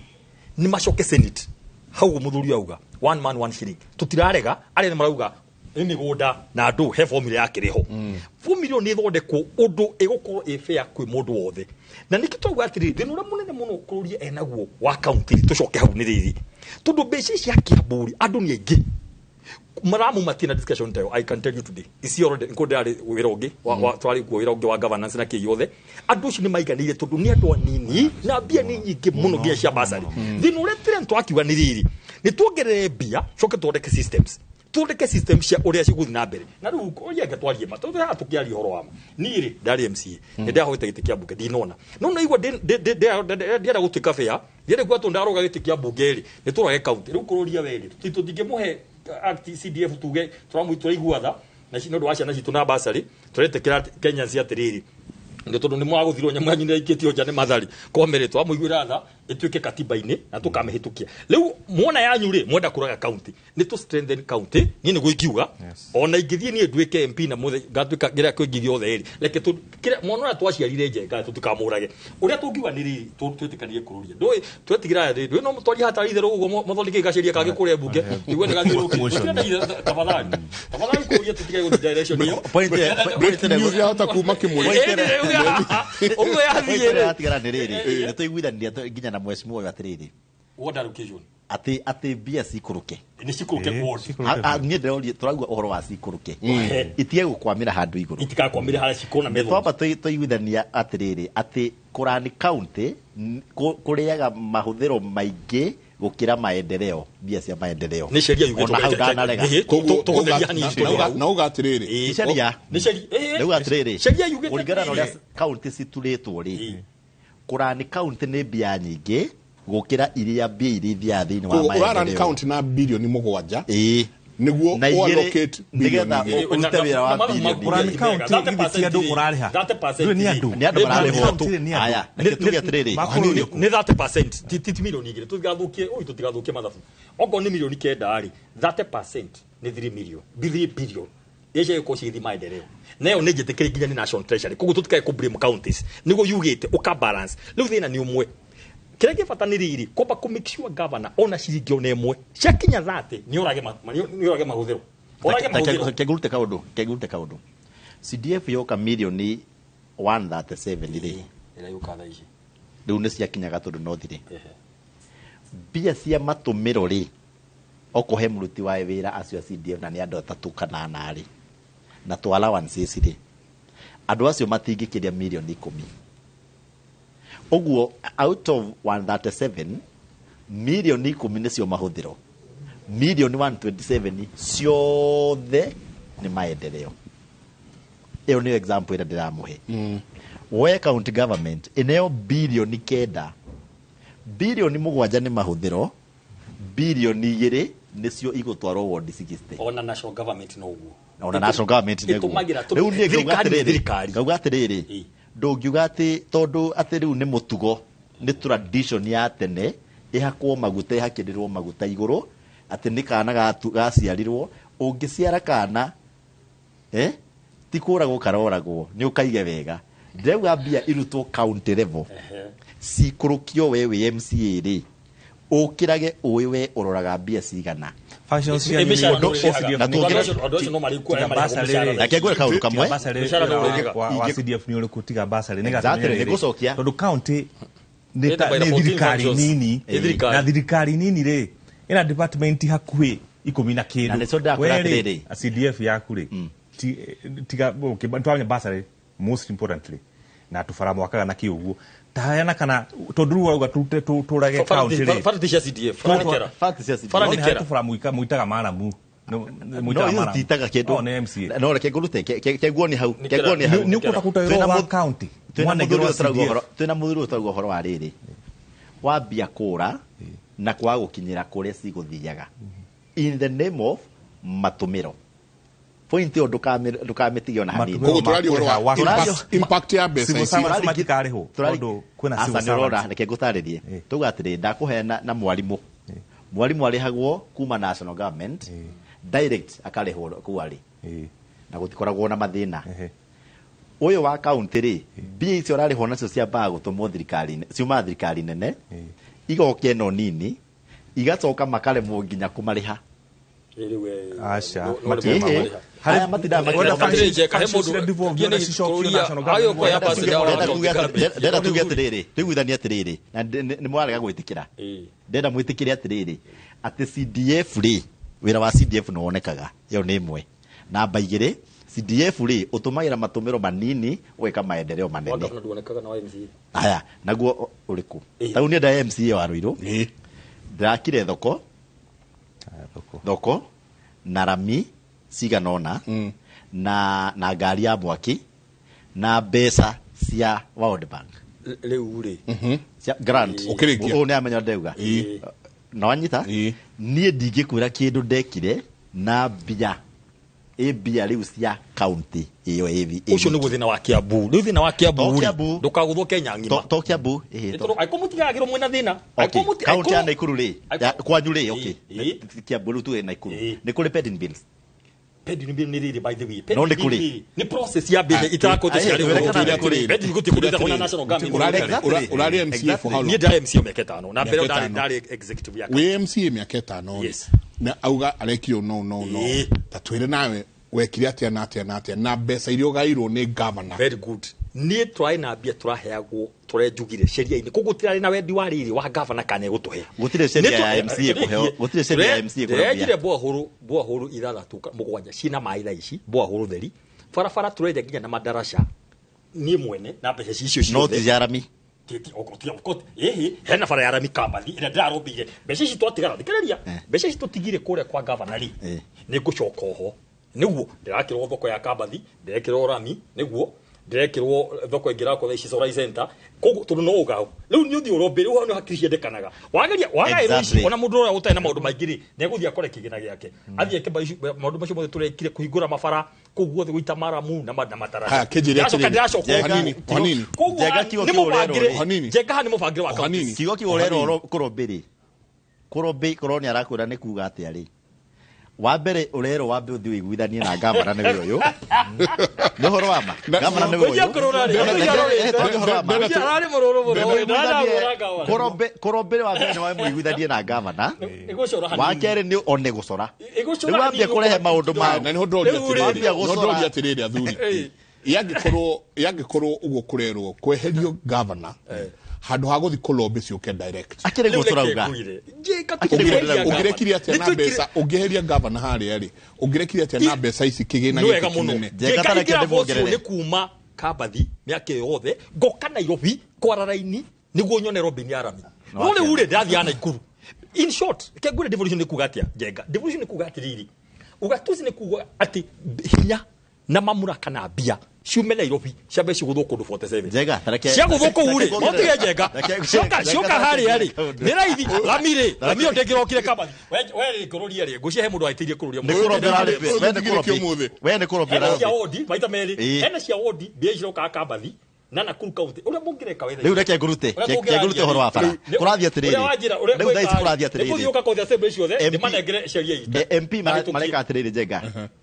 nĩ macoke Senate. Hau mũthuri auga, one man one shilling. Tũtirarega, arĩa nĩ marauga nĩ mĩgũnda na andũ he formula ya kĩrĩho. Formula ĩyo nĩ ĩthondekwo ũndũ ĩgũkorwo ĩ fair kwĩ mũndũ wothe. Na nĩkĩo twauga atĩrĩrĩ, thĩna ũrĩa mũnene mũno kũrũria enaguo wa county rĩ, tũcoke hau nĩ rĩrĩ. Tondũ mbeca ici cia Kiambu rĩ, andũ nĩ aingĩ. Maramu matina discussion tayo, I can tell you today. Ici already nko ndari wĩra ũngĩ, twarĩ kuo wĩra ũngĩ wa governance na kĩ yothe. Andũ acio nĩ maiganĩire tondũ nĩ andũ anini na mbia nĩ nyingĩ mũno nginya cia basari. Thĩna ũrĩa tũrenda twakiuga nĩ rĩrĩ, nĩ tuongerere mbia, coke tuthondeke systems. Tuthondeke system cia ũrĩa cigũthiĩ na mbere. Na rĩu ũrĩa anga twarie ma, tondũ haha tũkĩaria ũhoro wa ma. Niĩ rĩ, ndarĩ MCA, nĩ ndahoete gĩtĩ kĩa mbunge, ndinona. No no igua ndienda gũtuĩka fair, ndienda kuga tondũ ndaroga gĩtĩ kĩa mbunge rĩ, nĩ tũrage county. Rĩu kũrũria we rĩ, tũtingĩmũhe act CDF tuge tũraigua tha, na nĩ ũndũ wa ciana citũ na basarĩ, tũretĩkĩra Kenyans atĩrĩrĩ, nĩ tondũ nĩ mwagũthirwo nyamũ yanyu nĩ ĩikĩtio nja nĩ Mathari, komerĩ twamũiguĩra tha ĩtuĩke katiba-inĩ na tũkamĩhĩtũkia. Rĩu mwona yanyu rĩ, mwenda kũraga county, nĩ tũ strengthen county, niĩ nĩguo ingiuga, ona ingĩthiĩ niĩ nduĩke MP na mũthenya ngatuĩka kĩrĩa kĩngĩ gĩothe rĩ, reke kĩrĩa mwana ũrĩa twaciarire Njenga tũtikamũrage. Ũrĩa tũngiuga nĩ rĩrĩ, twĩtĩkanie kũrũria. Ndũĩ, twetigĩra rĩ, ndũĩ no mũtwarie hatari itherũ ũguo mũthondeke gaceria kangĩ kũrĩa mbunge, igue nĩ gathiũrũrũke. Tũtirenda ithe, tafadhali. Tafadhali kũrũria tũtige gũthiĩ direction ĩyo. Point ĩrĩa- point ĩrĩa- News yahota kuma kĩmũrĩ. Point ĩrĩa- Ũguo yathiĩ Point ĩrĩa rĩ. yatigara nĩ rĩrĩ, nĩ tũiguithanirie nginya na mheshimiwa ũyũ atĩrĩrĩ. Ward allocation. Atĩ mbia cikũrũke. Nĩ cikũrũke ward. Niĩ ndĩroria, tũrauga ũhoro wa cikũrũke. Itige gũkwamĩra handũ igũrũ. Itikakwamĩre harĩa cikũrũ na Nĩ twamba tũiguithania atĩrĩrĩ, atĩ kũrani county, kũrĩaga mahũthĩro maingĩ gũkĩra maendeleo, mbia cia maendeleo. Nĩ sheria yugĩtwo Ona hau mbere- ndanarega. Nĩ, tũgũtheria hanini tũrĩ hau. Na uga atĩrĩrĩ. Nĩ sheria. Nĩ sheria. Ndauga atĩrĩrĩ. Sheria yugĩte Kũringana na ũrĩa atĩrĩrĩ. county citurĩtwo rĩ, kũrani county nĩ mbia nyingĩ gũkĩra iria mbia iria ithiaga thĩinĩ wa Koguo ũrarun maendeleo. county na bilioni 7 Ĩĩ. nĩguo Na igĩrĩ, ũallocate bilioni nĩgetha igĩrĩ. ũrute wĩra wa bilioni igĩrĩ. Kũrani county githĩ ti andũ ũrarĩha? Ndũĩ nĩ andũ. Nĩ andũ mararĩhwo. County nĩ andũ. Aya, reke tuge atĩrĩrĩ. Nĩ 30%, ti milioni 2, tũtigathũkie, oi, tũtigathũkie mathabu. Okorwo nĩ milioni 9 rĩ, 30% nĩ 3 million, 3 billion. Icio igũkorwo cigĩthiĩ maendeleo. Na ĩyo nĩ njĩtĩkĩrie nginya nĩ National Treasury. Koguo tũtikae kũ blame counties. Nĩguo yugĩte, ũka balance. Rĩu thĩna nĩ ũmwe. Kĩrĩa kĩ bata nĩ rĩrĩ, kwamba kũ make sure governor ona ciringi ona ĩmwe ciakinya 30 nĩ orage mahũthĩro. Orage mahũthĩro. Kengurute kaũndũ, kengurute kaũndũ. CDF yoka milioni 137 rĩ. Ĩrĩa yũkaga thaa ici. Rĩu nĩ ciakinyaga tondũ no thirĩ. Mbia cia matũmĩro rĩ, okorwo he mũruti wa wĩra acio a CDF na nĩ andũ atatũ kana ana rĩ, na tũ allowances rĩ, andũ acio matingĩkĩria milioni 10. Ũguo out of 137 milioni 10 nĩcio mahũthĩro, milioni 127 ciothe nĩ maendeleo. Ĩyo nĩyo example ĩrĩa ndĩramũhe. Woe county government ĩneo bilioni 9, bilioni 7 nĩ mahũthĩro, bilioni 2 nĩcio igũtwarwo ward 60. Ona national government no ũguo. Ona national government nĩguo. Ĩtũmagĩra Rĩu niĩ ngauga thirikari nĩ atĩrĩrĩ, thirikari. ngauga atĩrĩrĩ, ndũngiuga atĩ tondũ atĩ rĩu nĩ mũtugo, nĩ tradition ya tene, ĩhakwo maguta, ĩhakĩrĩrwo maguta igũrũ, atĩ nĩ kana gaciarirwo, ũngĩciara kana, ti kũragwo karoragwo, nĩ ũkaige wega. Ndĩrauga mbia irutwo county level, cikũrũkio we wĩ MCA rĩ, Ũkĩrage ũĩ we ũroraga mbia cigana. Functions cia Reke ngwĩre kaũndũ kamwe. Wa CDF nĩ ũrĩkũ tiga basarĩ nĩ Exactly, nĩ ngũcokia. Tondũ county nĩ thirikari nini na thirikari nini rĩ ĩna department hakuhĩ 10 na kĩndũ. Na nĩcio ndĩrakwĩra atĩrĩrĩ. CDF yaku rĩ tiga twamenya basarĩ most importantly na tũbara mwakaga na kĩ ũguo taheana kana tondũ rĩu wauga tũrage county rĩ Bara cia CDF Bara cia CDF Bara nĩ kĩra. tũbara mũitaga maramu No ithuĩ titaga kĩndũ. nĩ MCA No reke ngũrute kenguo nĩ hau kenguo nĩ hau. Nĩ ũkũhota kũruta wĩra wa county Twĩna mũthuri ũtarauga ũhoro wa rĩrĩ wambia kũra na kwaga gũkinyĩra kũrĩa cigũthiaga in the name of matũmĩro. Point ĩyo ndũkamĩtige ona hanini. Koguo tũraria ũhoro wa impact ya mbeca Civil ici. servants matikarĩhwo tondũ kwĩna civil Aca nĩ ũrora servants. reke ngũtarĩrie. Tuga atĩrĩ ndakũhe na mwarimũ. Mwarimũ arĩhagwo kuma national government direct akarĩhwo kũu arĩ na gũtikoragwo na mathĩna. Ũyũ wa county rĩ mbia icio ũrarĩhwo nacio ciambaga gũtũmwo thirikari ciumaga thirikari nene igoka ĩno nini igacoka makaremwo nginya kũmarĩha. Aca Aya matindaga ndenda tuge atĩrĩrĩ tũiguithanie atĩrĩrĩ na nĩ mwarega gwĩtĩkĩra ndenda mwĩtĩkĩre atĩrĩrĩ atĩ CDF rĩ wĩra wa CDF nĩ wonekaga ĩyo nĩ ĩmwe. Namba 2 CDF rĩ ũtũmagĩra matũmĩro manini ũgeka maendeleo manene. Aya naguo ũrĩkũ ta rĩu niĩ nda MCA wa Ruiru ndĩrakire thoko na rami cigana ũna na ngari ya mwaki na mbeca cia World Bank rĩu rĩ cia grant ũũ nĩ amenya ndauga na wanyita niĩ ndingĩkwĩra kĩndũ ndekire na mbia ĩ mbia rĩu cia county ĩyo ĩ ũcio nĩguo thĩna wa Kiambu rĩu thĩna wa Kiambu rĩ ndũkagũthwo Kenya ng'ima to Kiambu tondũ angĩkorwo mũtigagĩrwo mwĩna thĩna kaunti ya Nakuru rĩ kwanyu rĩ okay Kiambu rĩu tuge Nakuru nĩ kũrĩ pending bills pending bill nĩ rĩrĩ by the way no nĩ kũrĩ nĩ process ya bill itarakote ciarĩhwo pending gũtirĩ kũndũ ĩtagwo na national government Ũrarĩ MCA for how long? Niĩ ndarĩ MCA mĩaka 5 na mbere ndarĩ executive ya wĩ MCA mĩaka 5 na auga arekire no ta twĩre nawe wekire atĩa na atĩa na atĩa na mbeca iria ũgairwo nĩ governor. Very good. Niĩ tũrarĩ na mbia tũraheagwo tũrenjugire sheria-inĩ koguo gũtirarĩ na wendi wa rĩrĩ wa governor kana egũtũhe gũtirĩ sheria ya MCA kũheo gũtirĩ sheria ya MCA kũheo ndĩrenjire boahũrũ 6 7 ciĩna maĩ thaa ici boahũrũ theri barabara tũrenja nginya na madaraca niĩ mwene na mbeca icio ciothe no ti cia rami hena bara ya rami Kambathi ĩrĩa ndĩrarũmbĩire mbeca ici twatigara thikĩrĩria mbeca ici tũtigire kũrĩa kwa governor rĩ nĩ ngũcoka oho nĩguo ndĩrakĩrwo thoko ya Kambathi ndĩrekĩrwo rami nĩguo ndĩrekĩrwo thoko ĩngĩ rakwo thaa ici Sorai Center koguo tondũ no ũgao rĩu nĩ ũthiĩ ũrombe rĩu hau nĩ hakiri ciendekanaga wageria wagaĩrwo ici ona mũndũ ũrĩa ũtarĩ na maũndũ maingĩ rĩ nĩegũthiĩ akore kĩgĩna gĩake athiĩ eke maũndũ macio mothe tũrekire kũhingũra mabara kũu guothe gũita maramu na mataraca ndĩracoka koguo nĩ mũbangĩre Njenga haha nĩ mũbangĩre wa kaunti kiugo kĩu ũrerwo kũrombe rĩ kũrombe korwo nĩ arakwĩra nĩ kuga atĩa rĩ wa mbere ũrerwo wambe ũthiĩ ũiguithanie na gavana nĩwe ũyũ nĩ ũhoro wa ma gavana nĩwe ũyũ kũrombe wa mbere nĩ wambe ũiguithanie na gavana wa kerĩ nĩ one gũcora rĩu wambia kũrehe maũndũ ma na nĩho ndĩroria atĩrĩrĩ athuri yangĩkorwo ũguo kũrerwo kweherio gavana handũ ha gũthiĩ kũlobby ciũke direct akĩrĩ guo tũrauga ũngĩrekirie atĩa na mbeca ũngĩeheria gavana harĩa rĩ ũngĩrekirie atĩa na mbeca ici kĩgĩna gĩkĩ kĩnene Njenga nĩ kuma Kambathi mĩaka ĩyo yothe ngoka Nairobi kwara raini nĩguo nyone Robin Arami no rĩu rĩ ndĩrathiaga Naikuru in short ke ngwĩre devolution nĩ kuga atĩa Njenga devolution nĩ kuga atĩrĩrĩ ugatuzi nĩ kuga atĩ hinya na mamuraka na mbia ciume Nairobi ciambe cigũthwo kũndũ 47 Njenga ciagũthwo kũu rĩ no tige Njenga cioka harĩa rĩ nĩ raithi rami rĩ rami ĩyo ndĩngĩrokire Kambathi we rĩ ngũrũria rĩ ngũcia he mũndũ waitĩirie kũrũria we nĩ kũrobia hena cia wodi maita merĩ hena cia wodi mbia ici irokaga Kambathi na Nakuru County ũrĩa mũngĩreka wetha rĩu reke ngũrute ngũrute ũhoro wa bara kũrathiĩ atĩrĩrĩ rĩu thaa ici kũrathiĩ atĩrĩrĩ nĩgũthiũka county assembly ciothe ndĩmanengere sheria itũ MP mareka atĩrĩrĩ Njenga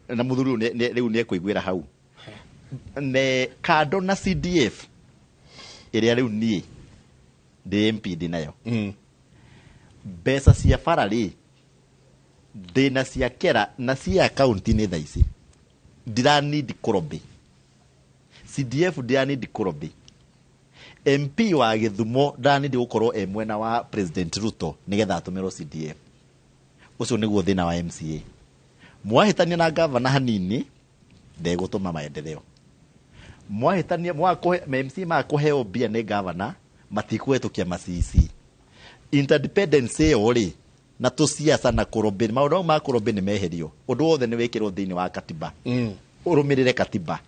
na mũthuri ũyũ rĩu nĩekũiguĩra hau ne kando na CDF ĩrĩa rĩu niĩ ndĩ MP ndĩ nayo Mbeca cia bara rĩ, ndĩna cia kera na cia kaunti-inĩ thaa ici ndiranindi kũrobĩ, CDF ndiranindi kũrobĩ, MP wa Gĩthumo ndaranindi gũkorwo e mwena wa President Ruto nĩgetha atũmĩrwo CDF. Ũcio nĩguo thĩna wa MCA. Mwahĩtania na gavana hanini ndegũtũma maendeleo. Mwahĩtania mwakũhe MCA makũheo mbia nĩ gavana matikũhetũkia ma CC. Interdependence ĩyo rĩ na tũciaca na kũrobĩ, maũndũ ma kũrobĩ nĩ meherio. Ũndũ wothe nĩ wĩkĩrwo thĩinĩ wa katiba. Ũrũmĩrĩre katiba.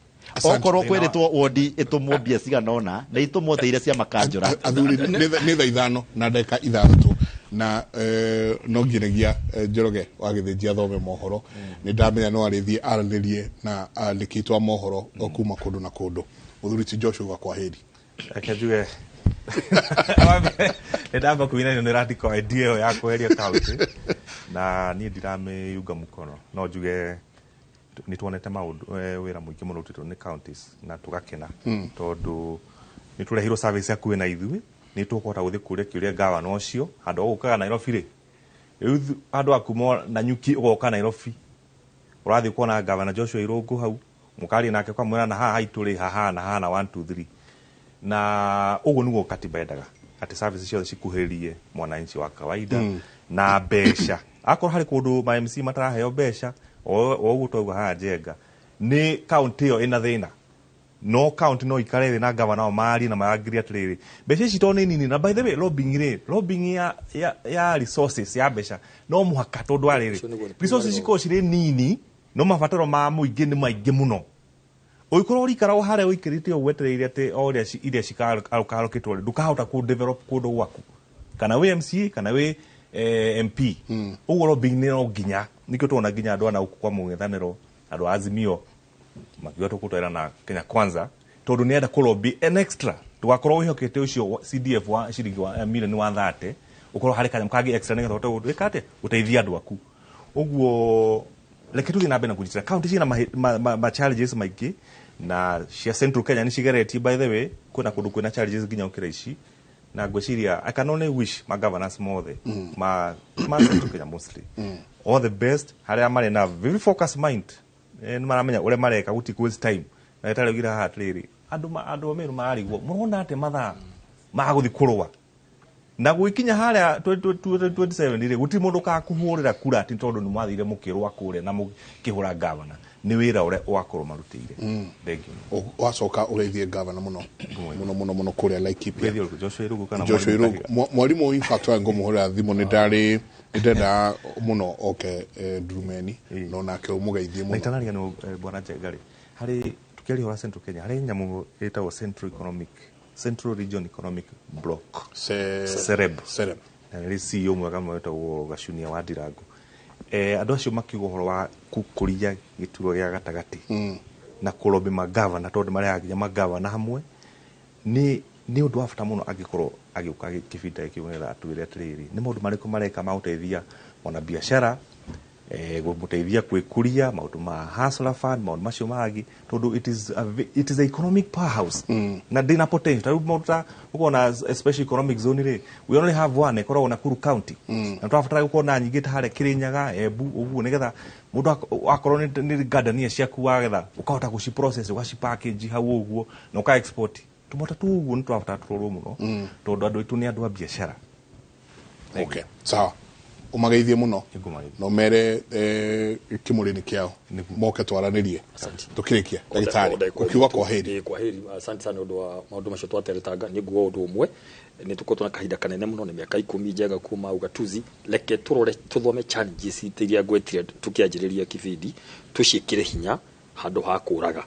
Okorwo kwĩrĩtwo wodi ĩtũmwo mbia cigana ũna na itũmwo ta iria cia makanjũra. Athuri nĩ thaa 5:06 na no nginyagia Njoroge wa Gĩthĩnji athome mohoro. Nĩ ndamenya no arĩthiĩ aranĩrie na andĩki a mohoro o kuma kũndũ na kũndũ. Mũthuri ti Joshua, kwaheri. Reke njuge nĩ ndamba kuinanio nĩ radical idea ĩyo ya kweheria kaunti na niĩ ndiramĩunga mũkono. No njuge nĩ tuonete maũndũ wĩra mũingĩ mũno ũrutĩtwo nĩ counties na tũgakena tondũ nĩ tũrehirwo service hakuhĩ na ithuĩ, nĩ tũkũhota gũthiĩ kũria kĩũria gavana ũcio handũ ha gũkaga Nairobi rĩ, rĩu handũ ha kuma Nanyuki ũgoka Nairobi ũrathiĩ kuona gavana Joshua Irũngũ hau mũkaria nake ũkamwĩra na haha haitũ rĩ hahana hana 1 2 3 na ũguo nĩguo katiba yendaga atĩ services ciothe cikuhĩrĩrie mwananchi wa kawaida na mbeca. Akorwo harĩ kũndũ ma MC mataraheo mbeca o ũguo twauga haha Njenga nĩ kaunti ĩyo ĩna thĩna, no kaunti no ikare thĩ na gavana o marie na marangirie atĩrĩrĩ mbeca ici to nĩ nini. Na by the way lobbying rĩ, lobbying ya resources ya mbeca no mũhaka tondũ arĩrĩ resources cikorwo cirĩ nini no mabataro ma mũingĩ nĩ maingĩ mũno. Ũngĩkorwo ũrikara o harĩa ũikĩrĩte ũguo wetereire atĩ o ũrĩa iria cikarũkĩtwo rĩ, ndũkahota kũ develop kũndũ gwaku kana wĩ MCA kana wĩ MP. Ũguo lobbying nĩ no nginya, nĩkĩo tuona nginya andũ ana gũkũ kwa mũng'ethanĩro andũ a Azimio makiuga tũkũtwara na Kenya Kwanza tondũ nĩenda kũ lobby an extra ndũgakorwo wĩhokete ũcio CDF wa ciringi wa milioni 130 ũkorwo harĩ kanyamũ kangĩ extra nĩgetha ũhote gwĩka atĩa gũteithia andũ aku. Ũguo reke tũthiĩ na mbere na kũnyitĩra kaunti ciĩna ma challenges maingĩ na cia Central Kenya nĩ cigeretie by the way kwĩna kũndũ kwĩna challenges nginya gũkĩra ici na ngwĩciria I can only wish ma governors mothe ma Central Kenya mostly all the best harĩa marĩ na very focused mind nĩ maramenya ũrĩa mareka gũti waste time na ĩtarĩ ũgira haha atĩrĩrĩ andũ a Meru mararigwo mũrona atĩ mathaa ma gũthiĩ kũrũa na gwĩkinya harĩa 2027 rĩ gũtirĩ mũndũ ũgakũhũrĩra kura atĩ tondũ nĩ mwathire mũkĩrũa kũrĩa na mũkĩhũra gavana nĩ wĩra ũrĩa ũgakorwo marutĩire. Thank you. Wacoka ũgeithie gavana mũno mũno mũno mũno kũrĩa Laikipia. Joshua Irũngũ kana Joshua Irũngũ mwarimũ in fact wa ngũmũhũrĩra thimũ nĩ ndarĩ nĩndendaga mũno oke Ndurumeni no nake ũmũgeithie mũno. Na itanaria nĩ bwana Njenga rĩ harĩ tukĩaria ũhoro wa Central Kenya harĩ nyamũ ĩtagwo Central Region Economic Block Sereb na nĩ CEO mwega mũno wĩtagwo Gacunia wa Ndirango. Andũ acio makiuga ũhoro wa gũkũria gĩturwa gĩa gatagatĩ na kũrobĩ magavana tondũ marehaga nginya magavana hamwe nĩ ũndũ wa bata mũno angĩkorwo agĩũka kĩbinda gĩkĩ nĩgetha atwĩre atĩrĩrĩ nĩ maũndũ marĩkũ mareka ma gũteithia mwanabiacara gũmũteithia gwĩkũria maũndũ ma hustler fund maũndũ macio mangĩ tondũ it is a economic powerhouse na ndĩna potential ta rĩu maũndũ ta ũkona special economic zone rĩ we only have one ĩkoragwo Nakuru county na tũrabatara gũkorwo na nyingĩ ta harĩa Kĩrĩnyaga Embu ũguo nĩgetha mũndũ akorwo nĩ gardenia ciaku wagetha ũkahota gũci process ũgaci package hau ũguo na ũka export tũmota tu ũguo nĩ tũrabatara tũrorwo mũno tondũ andũ aitũ nĩ andũ a biacara. Okay, sawa. Ũmageithie mũno no mere kĩmũrĩ-inĩ kĩao moke twaranĩrie tũkĩrĩkia ndagĩtarĩ ũkiuga kwaheri. Kwaheri, asante sana ũndũ wa maũndũ macio twateretanga. Nĩ nguga ũndũ ũmwe nĩ tũkoretwo na kahinda kanene mũno nĩ mĩaka 10 njega kuma ugatuzi. Reke tũrore tũthome challenges iria ngwetire tũkĩanjĩrĩria kibindi tũciĩkĩre hinya handũ ha kũraga.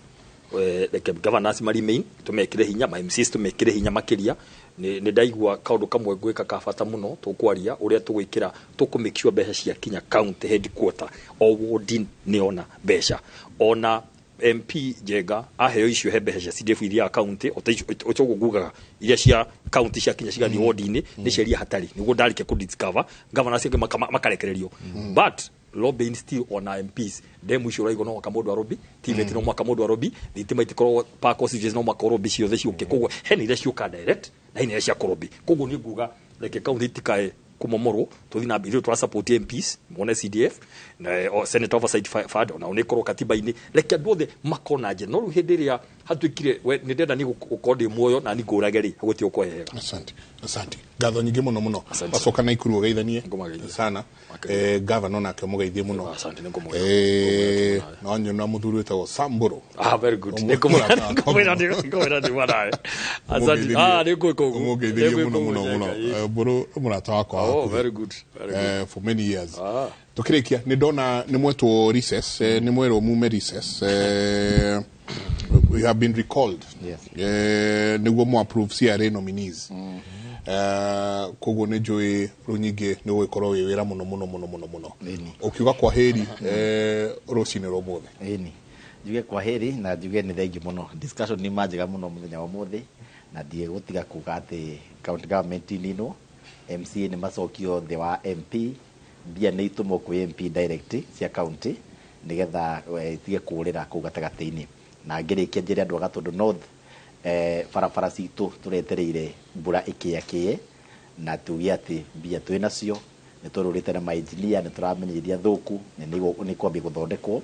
Reke governors ma remain tũmekĩre hinya ma MCs tũmekĩre hinya makĩria. Nĩ ndaigua kaũndũ kamwe ngwĩka ka bata mũno tũkwaria ũrĩa tũgwĩkĩra tũkũ make sure mbeca ciakinya county headquarter o ward nĩ ona mbeca ona MP Njenga aheo icio he mbeca cia CDF iria county o ũguo ngugaga iria cia county ciakinya cigathiĩ ward-inĩ nĩ ciaria hatarĩ nĩguo ndarĩkia kũ discover governors angĩ makarekererio but lobbying still ona MPs demu icio ũraigua no mwaka mũndũ arobi TVET no mwaka mũndũ arobi thitima itikoragwo park offices no mwaka ũrobi ciothe ciũke koguo hena iria ciũka direct na hena iria cia kũrobi koguo nĩ nguga reke county itikae Kũmomorwo tũthiĩ na mbere, ithuĩ tũra support MPs mone CDF na Senate Oversight Fund, ona nĩ ĩkorwo katiba-inĩ. Reke andũ othe makorwo na njĩra, no rĩu hĩndĩ ĩrĩa hatuĩkire we nĩ ndĩrenda niĩ gũkorwo ndĩ muoyo na niĩ ngũrage rĩ, gũtirĩ ũkũhehega. Asante, asante, ngatho nyingĩ mũno mũno. Wacoka na ikuru ũgeithanie sana gavana, onake ũmũgeithie mũno. No nyona mũthuri wĩtagwo Samburu. Ah, very good. Nĩngũmwĩra ndĩ mwanawe. Asante. Ah, nĩngwĩka ũguo. Ũmũgeithirie mũno mũno mũno. Mbũrũ mũrata wakwa Oh, hakuhĩ. very good, very good. For many years. Tukĩrĩkia, nĩ ndona nĩ mwetwo recess, nĩ mwerwo mume recess, you have been recalled. Yes. Nĩguo mũ approve CRA nominees. Koguo nĩ njũĩ rĩu nyingĩ nĩ ũgũgĩkorwo wĩ wĩra mũno mũno mũno mũno mũno, ũkiuga kwa heri rũcinĩ rwa ũmũthĩ. Ĩni, njuge kwa heri na njuge nĩ thengiũ mũno. Discussion nĩ manjega mũno mũthenya wa ũmũthĩ, na ndigũtiga kuga atĩ county government ninwo MCA nĩ macokio thĩ wa MP, mbia nĩ itũmwo kwĩ MP direct cia county nĩgetha itige kũrĩra kũu gatagatĩ-inĩ. Na ngĩrĩkia njĩre andũ a Gatũndũ North, barabara citũ tũretereire mbura ĩkĩakĩe, na tuge atĩ mbia twĩ nacio, nĩ tũrũrĩte na mainjinia, nĩ tũramenya iria thũku nĩ kwambia gũthondekwo.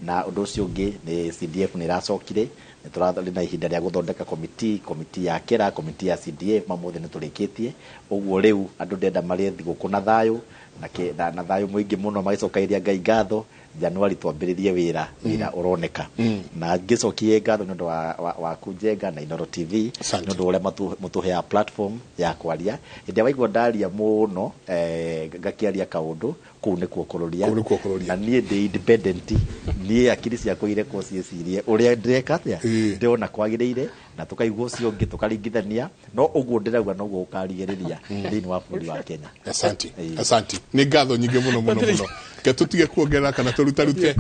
Na ũndũ ũcio ũngĩ nĩ CDF nĩ ĩracokire, nĩ tũrarĩ na ihinda rĩa gũthondeka komiti ya kĩra komiti ya CDF, mamothe nĩ tũrĩkĩtie. Ũguo rĩu andũ ndenda marĩe thigũkũ na thayũ na thayũ mũingĩ mũno, magĩcokagĩria Ngai ngatho. Januari twambĩrĩrie wĩra, wĩra ũroneka. Na ngĩcokie ngatho nĩ ũndũ wa Njenga na Inooro TV nĩ ũndũ ũrĩa mũtũheaga platform ya kwaria. Hĩndĩ ĩrĩa waigua ndaria mũno, ngakĩaria kaũndũ kũu nĩkuo kũrũria. Kũu nĩkuo kũrũria. Na niĩ ndĩ independent, niĩ akiri ciakwa irekwo ciĩcirie ũrĩa ndĩreka atĩa, ndĩrona kwagĩrĩire, na tũkaigua ũcio ũngĩ tũkaringithania, no ũguo ndĩrauga noguo ũkarigĩrĩria thĩinĩ wa bũrũri wa Kenya. Asante, asante, nĩ ngatho nyingĩ mũno mũno mũno. Ke tũtige kuongerera kana tũrutarute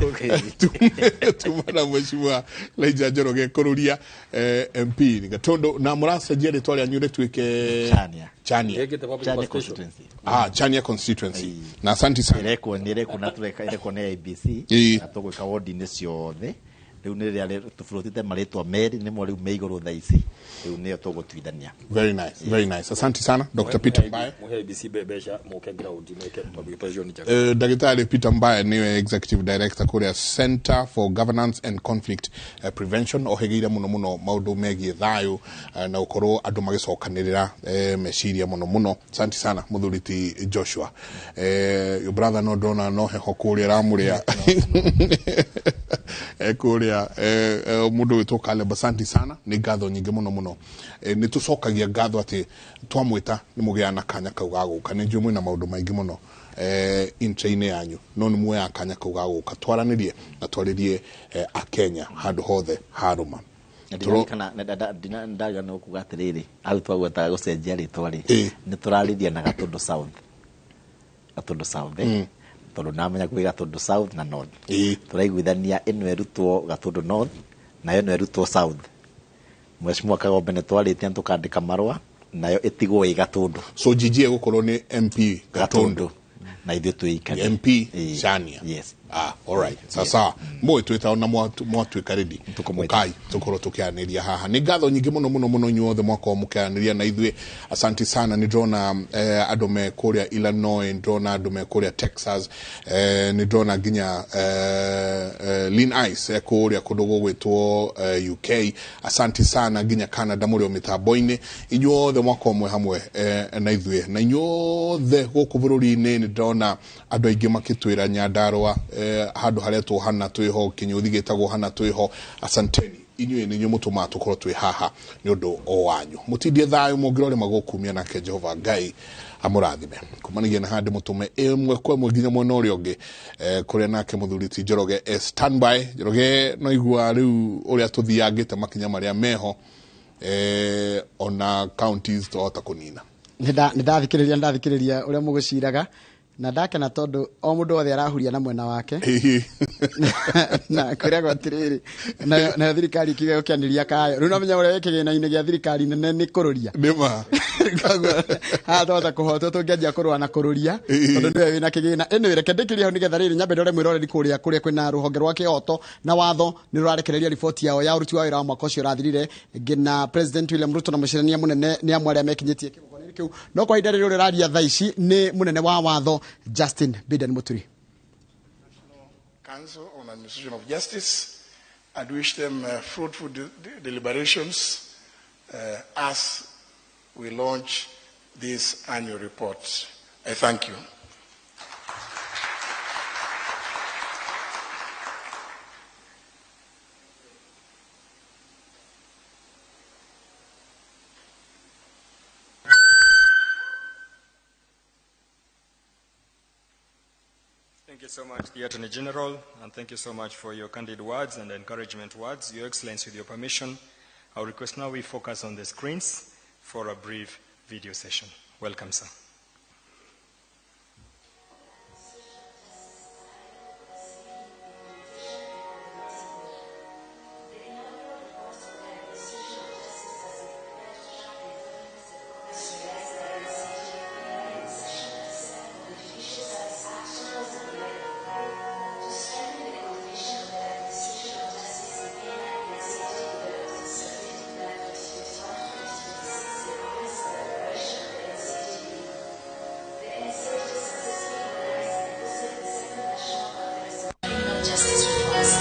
tuma na mheshimiwa Elijah Njoroge kũrũria, MP Gatũndũ, na mũracenjia rĩtwa rĩanyu rĩtuĩke Chania. Chania. Chania constituency. Ah, Chania constituency, na asante sana. Ĩrekwo nĩ ĩrekwo na tũreka ĩrekwo nĩ IBC na tũgwĩka wodi-inĩ ciothe. Rĩu nĩ rĩrĩa tũburũtĩte marĩtwa merĩ nĩmo rĩu me igũrũ thaa ici, rĩu nĩyo tũgũtuithania. Very nice, very nice. Asante sana, Dr. Peter Mbae. Muhe IBC mbeca moke ground meke public pressure nĩ njega. Ndagĩtarĩ Peter Mbae nĩwe executive director kũrĩa Center for Governance and Conflict Prevention, ohĩgĩire mũno mũno maũndũ megiĩ thayũ na gũkorwo andũ magĩcokanĩrĩra meciria mũno mũno. Asante sana mũthuri ti Joshua. Your brother no ndona no heho kũrĩa ramũrĩa kũrĩa mũndũ wĩtwo Caleb. Asante sana, nĩ ngatho nyingĩ mũno mũno. Nĩ tũcokagia ngatho atĩ twamwĩta nĩ mũgĩaga na kanya kau ga gũka. Nĩ njũĩ mwĩna maũndũ maingĩ mũno intra-inĩ yanyu, no nĩ muoyaga kanya kau ga gũka twaranĩrie na twarĩrie akenya handũ hothe harũma. Ndirikana ndariganĩrwo kuga atĩrĩrĩ, hau twagwetaga gũcenjia rĩtwa rĩ, nĩ tũrarĩria na Gatũndũ South, Gatũndũ South, tondũ namenya kwĩ Gatũndũ South na North, tũraiguithania ĩno ĩrutwo Gatũndũ North nayo ĩno ĩrutwo South. Mheshimiwa Kagombe nĩ twarĩtie na tũkandĩka marũa, nayo ĩtigwo ĩ Gatũndũ. So GG ĩgũkorwo nĩ MP Gatũndũ na ithuĩ twĩikare MP Chania. Yes. Ah, all right, sasa mũĩ twĩta ona mwatuĩka ready, ũkai tũkorwo tũkĩaranĩria haha. Nĩ ngatho nyingĩ mũno mũno mũno inyuothe mwakorwo mũkĩaranĩria na ithuĩ. Asante sana. Nĩ ndĩrona andũ me kũrĩa Illinois, nĩ ndĩrona andũ me kũrĩa Texas, nĩ ndĩrona nginya Lin Ice kũrĩa kũndũ gũgwĩtwo UK. Asante sana, nginya Canada mũrĩ o mĩtambo-inĩ. Inyuothe mwakorwo mwĩ hamwe na ithuĩ, na inyuothe gũkũ bũrũri-inĩ nĩ ndĩrona andũ aingĩ makĩtwĩra Nyandarũa, handũ haretwo hana twĩho, kĩnyũthi gĩtagwo hana twĩho. Asanteni, inyuĩ nĩ inyuĩ mũtũmaga tũkorwo twĩ haha nĩ ũndũ o wanyu. Mũtindie thayũ, mũngĩrore magũkumia, nake Jehova Ngai amũrathime. Kumanagia na handũ mũtũme ĩmwe kwa ĩmwe nginya mwena ũrĩa ũngĩ, kũrĩa nake mũthuri ti Njoroge standby. Njoroge, no igua rĩu ũrĩa tũthiangĩte makinya marĩa meho, ona counties twahota kũnina. Nĩ ndathikĩrĩria ũrĩa mũgũciraga na ndakena tondũ o mũndũ wothe arahuria na mwena wake na kwĩragwo atĩrĩrĩ, nayo thirikari ikiuga gũkĩanĩria kayo. Rĩu nomenya ũrĩa wĩ kĩgĩna-inĩ gĩa thirikari nene nĩ kũrũria. Nĩma. Koguo haha twahota kũhotwo tũngĩanjia kũrũa na kũrũria tondũ nĩwe wĩna kĩgĩna. Anyway, reke ndĩkĩrie hau nĩgetha rĩrĩ nyambe ndore mwĩroreri kũrĩa kwĩna rũhonge rwa kĩhoto na watho nĩ rũrarekereria riboti yao ya ũruti wa wĩra wa mwaka ũcio ũrathirire, ngina President William Ruto na mũcirania mũnene nĩ amwe arĩa mekinyĩtie kĩgongona. Kĩgomano-inĩ kĩu, no kwa ihinda rĩrĩ ũrĩa ũraria thaa ici nĩ mũnene wa watho Justin Biden Muturi. Council on Administration of Justice and wish them fruitful deliberations as we launch this annual report. I thank you. Thank you so much, the Attorney General, and thank you so much for your candid words and encouragement words. Your Excellency, with your permission, I request now we focus on the screens for a brief video session. Welcome, sir. Justice reforms.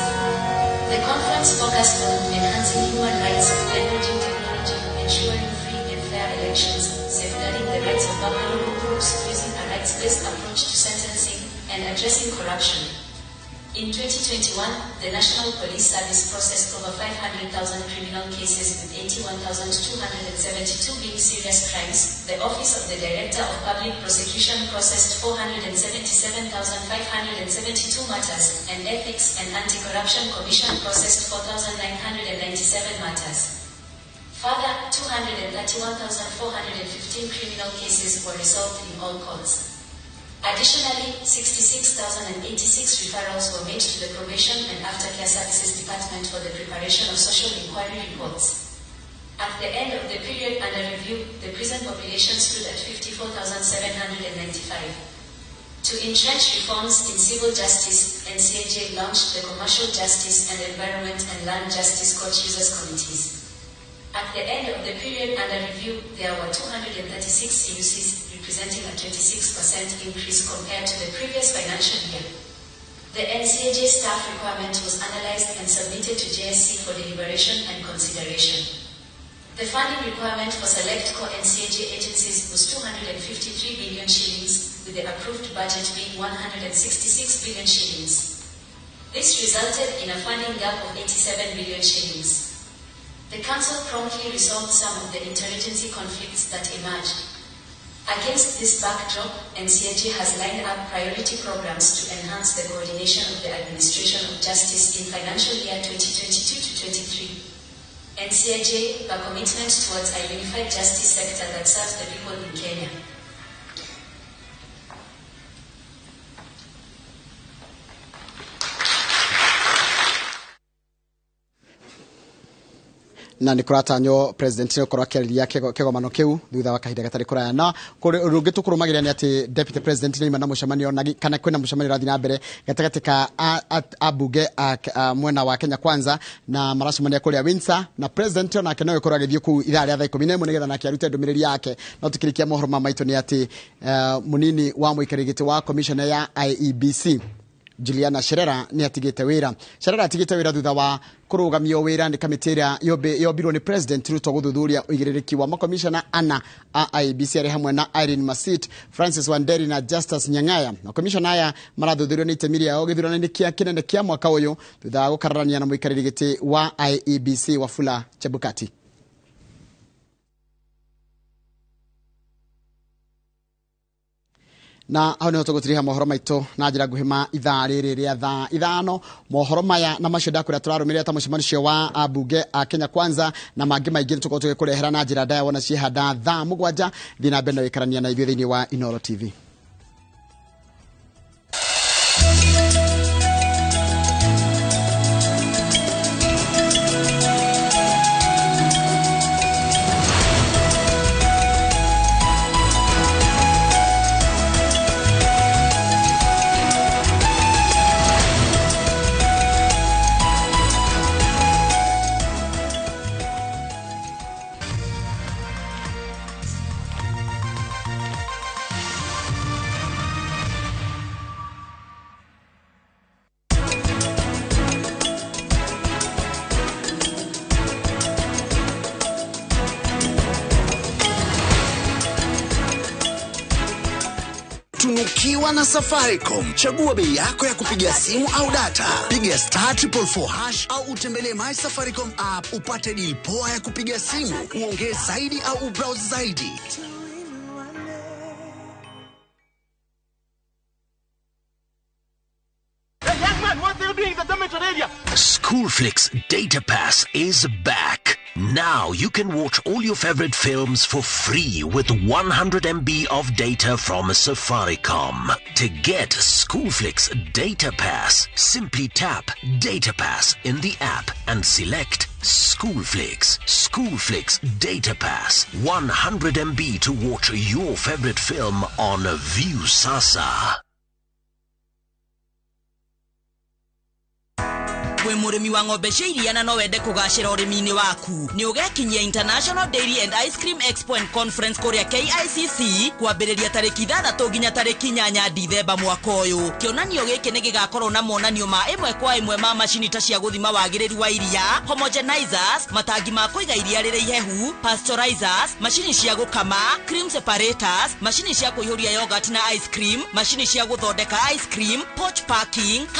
The conference focused on enhancing human rights, leveraging technology, ensuring free and fair elections, safeguarding the rights of vulnerable groups using a rights-based approach to sentencing, and addressing corruption. In 2021, the National Police Service processed over 500,000 criminal cases, with 81,272 being serious crimes. The Office of the Director of Public Prosecution processed 477,572 matters, and Ethics and Anti-Corruption Commission processed 4,997 matters. Further, 231,415 criminal cases were resolved in all courts. Additionally, 66,086 referrals were made to the Probation and Aftercare Services Department for the preparation of social inquiry reports. At the end of the period under review, the prison population stood at 54,795. To entrench reforms in civil justice, NCAJ launched the Commercial Justice and Environment and Land Justice Court Users Committees. At the end of the period under review, there were 236 CUCs, representing a 26% increase compared to the previous financial year. The NCAJ staff requirement was analyzed and submitted to JSC for deliberation and consideration. The funding requirement for select core NCAJ agencies was 253 billion shillings, with the approved budget being 166 billion shillings. This resulted in a funding gap of 87 billion shillings. The Council promptly resolved some of the interagency conflicts that emerged. Against this backdrop, NCAJ has lined up priority programs to enhance the coordination of the administration of justice in financial year 2022 to 23. NCAJ, a commitment towards a unified justice sector that serves the people in Kenya. Na nä kå ratanywo president nä gũkorwo akĩarĩria kĩgomano kĩu thutha wa kahinda gatarĩ kũraya. Na ũndũ ũngĩ tũkũrũmagĩrĩra nĩ atĩ deputy president nĩ aima na mũcemanio kana kwĩna mũcemanio ũrathiĩ na mbere gatagatĩ ka ambunge a mwena wa Kenya Kwanza, na maracemania kũrĩa Windsor, na president onake no ĩkorwo agĩthiĩ kũu ithaa rĩa thaa 11 nĩgetha nake arute ndũmĩrĩri yake. No tũkĩrĩkia mohoro ma maitũ nĩ atĩ mũnini wa mũikarĩri gĩtĩ wa commissioner ya IEBC Juliana Cherera nĩ atigĩte wĩra. Cherera atigĩte wĩra thutha wa kũrũgamio wĩra nĩ kamĩtĩ ĩrĩa yombirwo nĩ President Ruto gũthuthuria ũigĩrĩrĩki wa makomishona ana a IEBC arĩa hamwe na Irene Masit, Francis Wanderi na Justus Nyang'aya. Makomishona aya marathuthurio nĩ itemi rĩao gĩthurano-inĩ kĩa kĩnene kĩa mwaka ũyũ thutha wa gũkararania na mũikarĩri gĩtĩ wa IEBC Wafula Chebukati. Na hau niho tũgũtiriha mohoro maitũ na njĩra nguhĩ ma ithaa rĩrĩ rĩa thaa 5. Mohoro maya na macio ndakwĩra tũrarũmĩrĩra ta mũcemanio ũcio wa ambunge a Kenya Kwanza na mangĩ maingĩ nĩtũkorwo tũgĩkũrehera na njĩra ndaya wona ciĩhanda thaa 7. Thiĩ na mbere na gũikarania na ithuĩ thĩinĩ wa Inooro TV. Tunukiwa na Safaricom. Chagua bei yako ya kupiga simu au data. Piga *444# au utembelee My Safaricom app upate deal poa ya kupiga simu, uongee zaidi au ubrowse zaidi. Hey, young man, what are you doing in the dormitory area? Schoolflix Data Pass is back. Now you can watch all your favorite films for free with 100 MB of data from Safaricom. To get Schoolflix Data Pass, simply tap Data Pass in the app and select Schoolflix. Schoolflix Data Pass. 100 MB to watch your favorite film on Viusasa. Wĩ mũrĩmi wa ng'ombe cia iria na no wende kũgacĩra ũrĩmi-inĩ waku, nĩ ũgekinyia International Dairy and Ice Cream Expo and Conference kũrĩa KICC kwambĩrĩria tarĩki 6 nginya tarĩki 8 Dithemba mwaka ũyũ. Kĩonanio gĩkĩ nĩ gĩgakorwo na monanio ma ĩmwe kwa ĩmwe ma macini ta cia gũthima wagĩrĩru wa iria, homogenizers, matangi ma kũiga iria rĩrĩ ihehu, pasteurizers, macini cia gũkama, cream separators, macini cia kũihũria yogurt na ice cream, macini cia gũthondeka ice cream, pouch packing.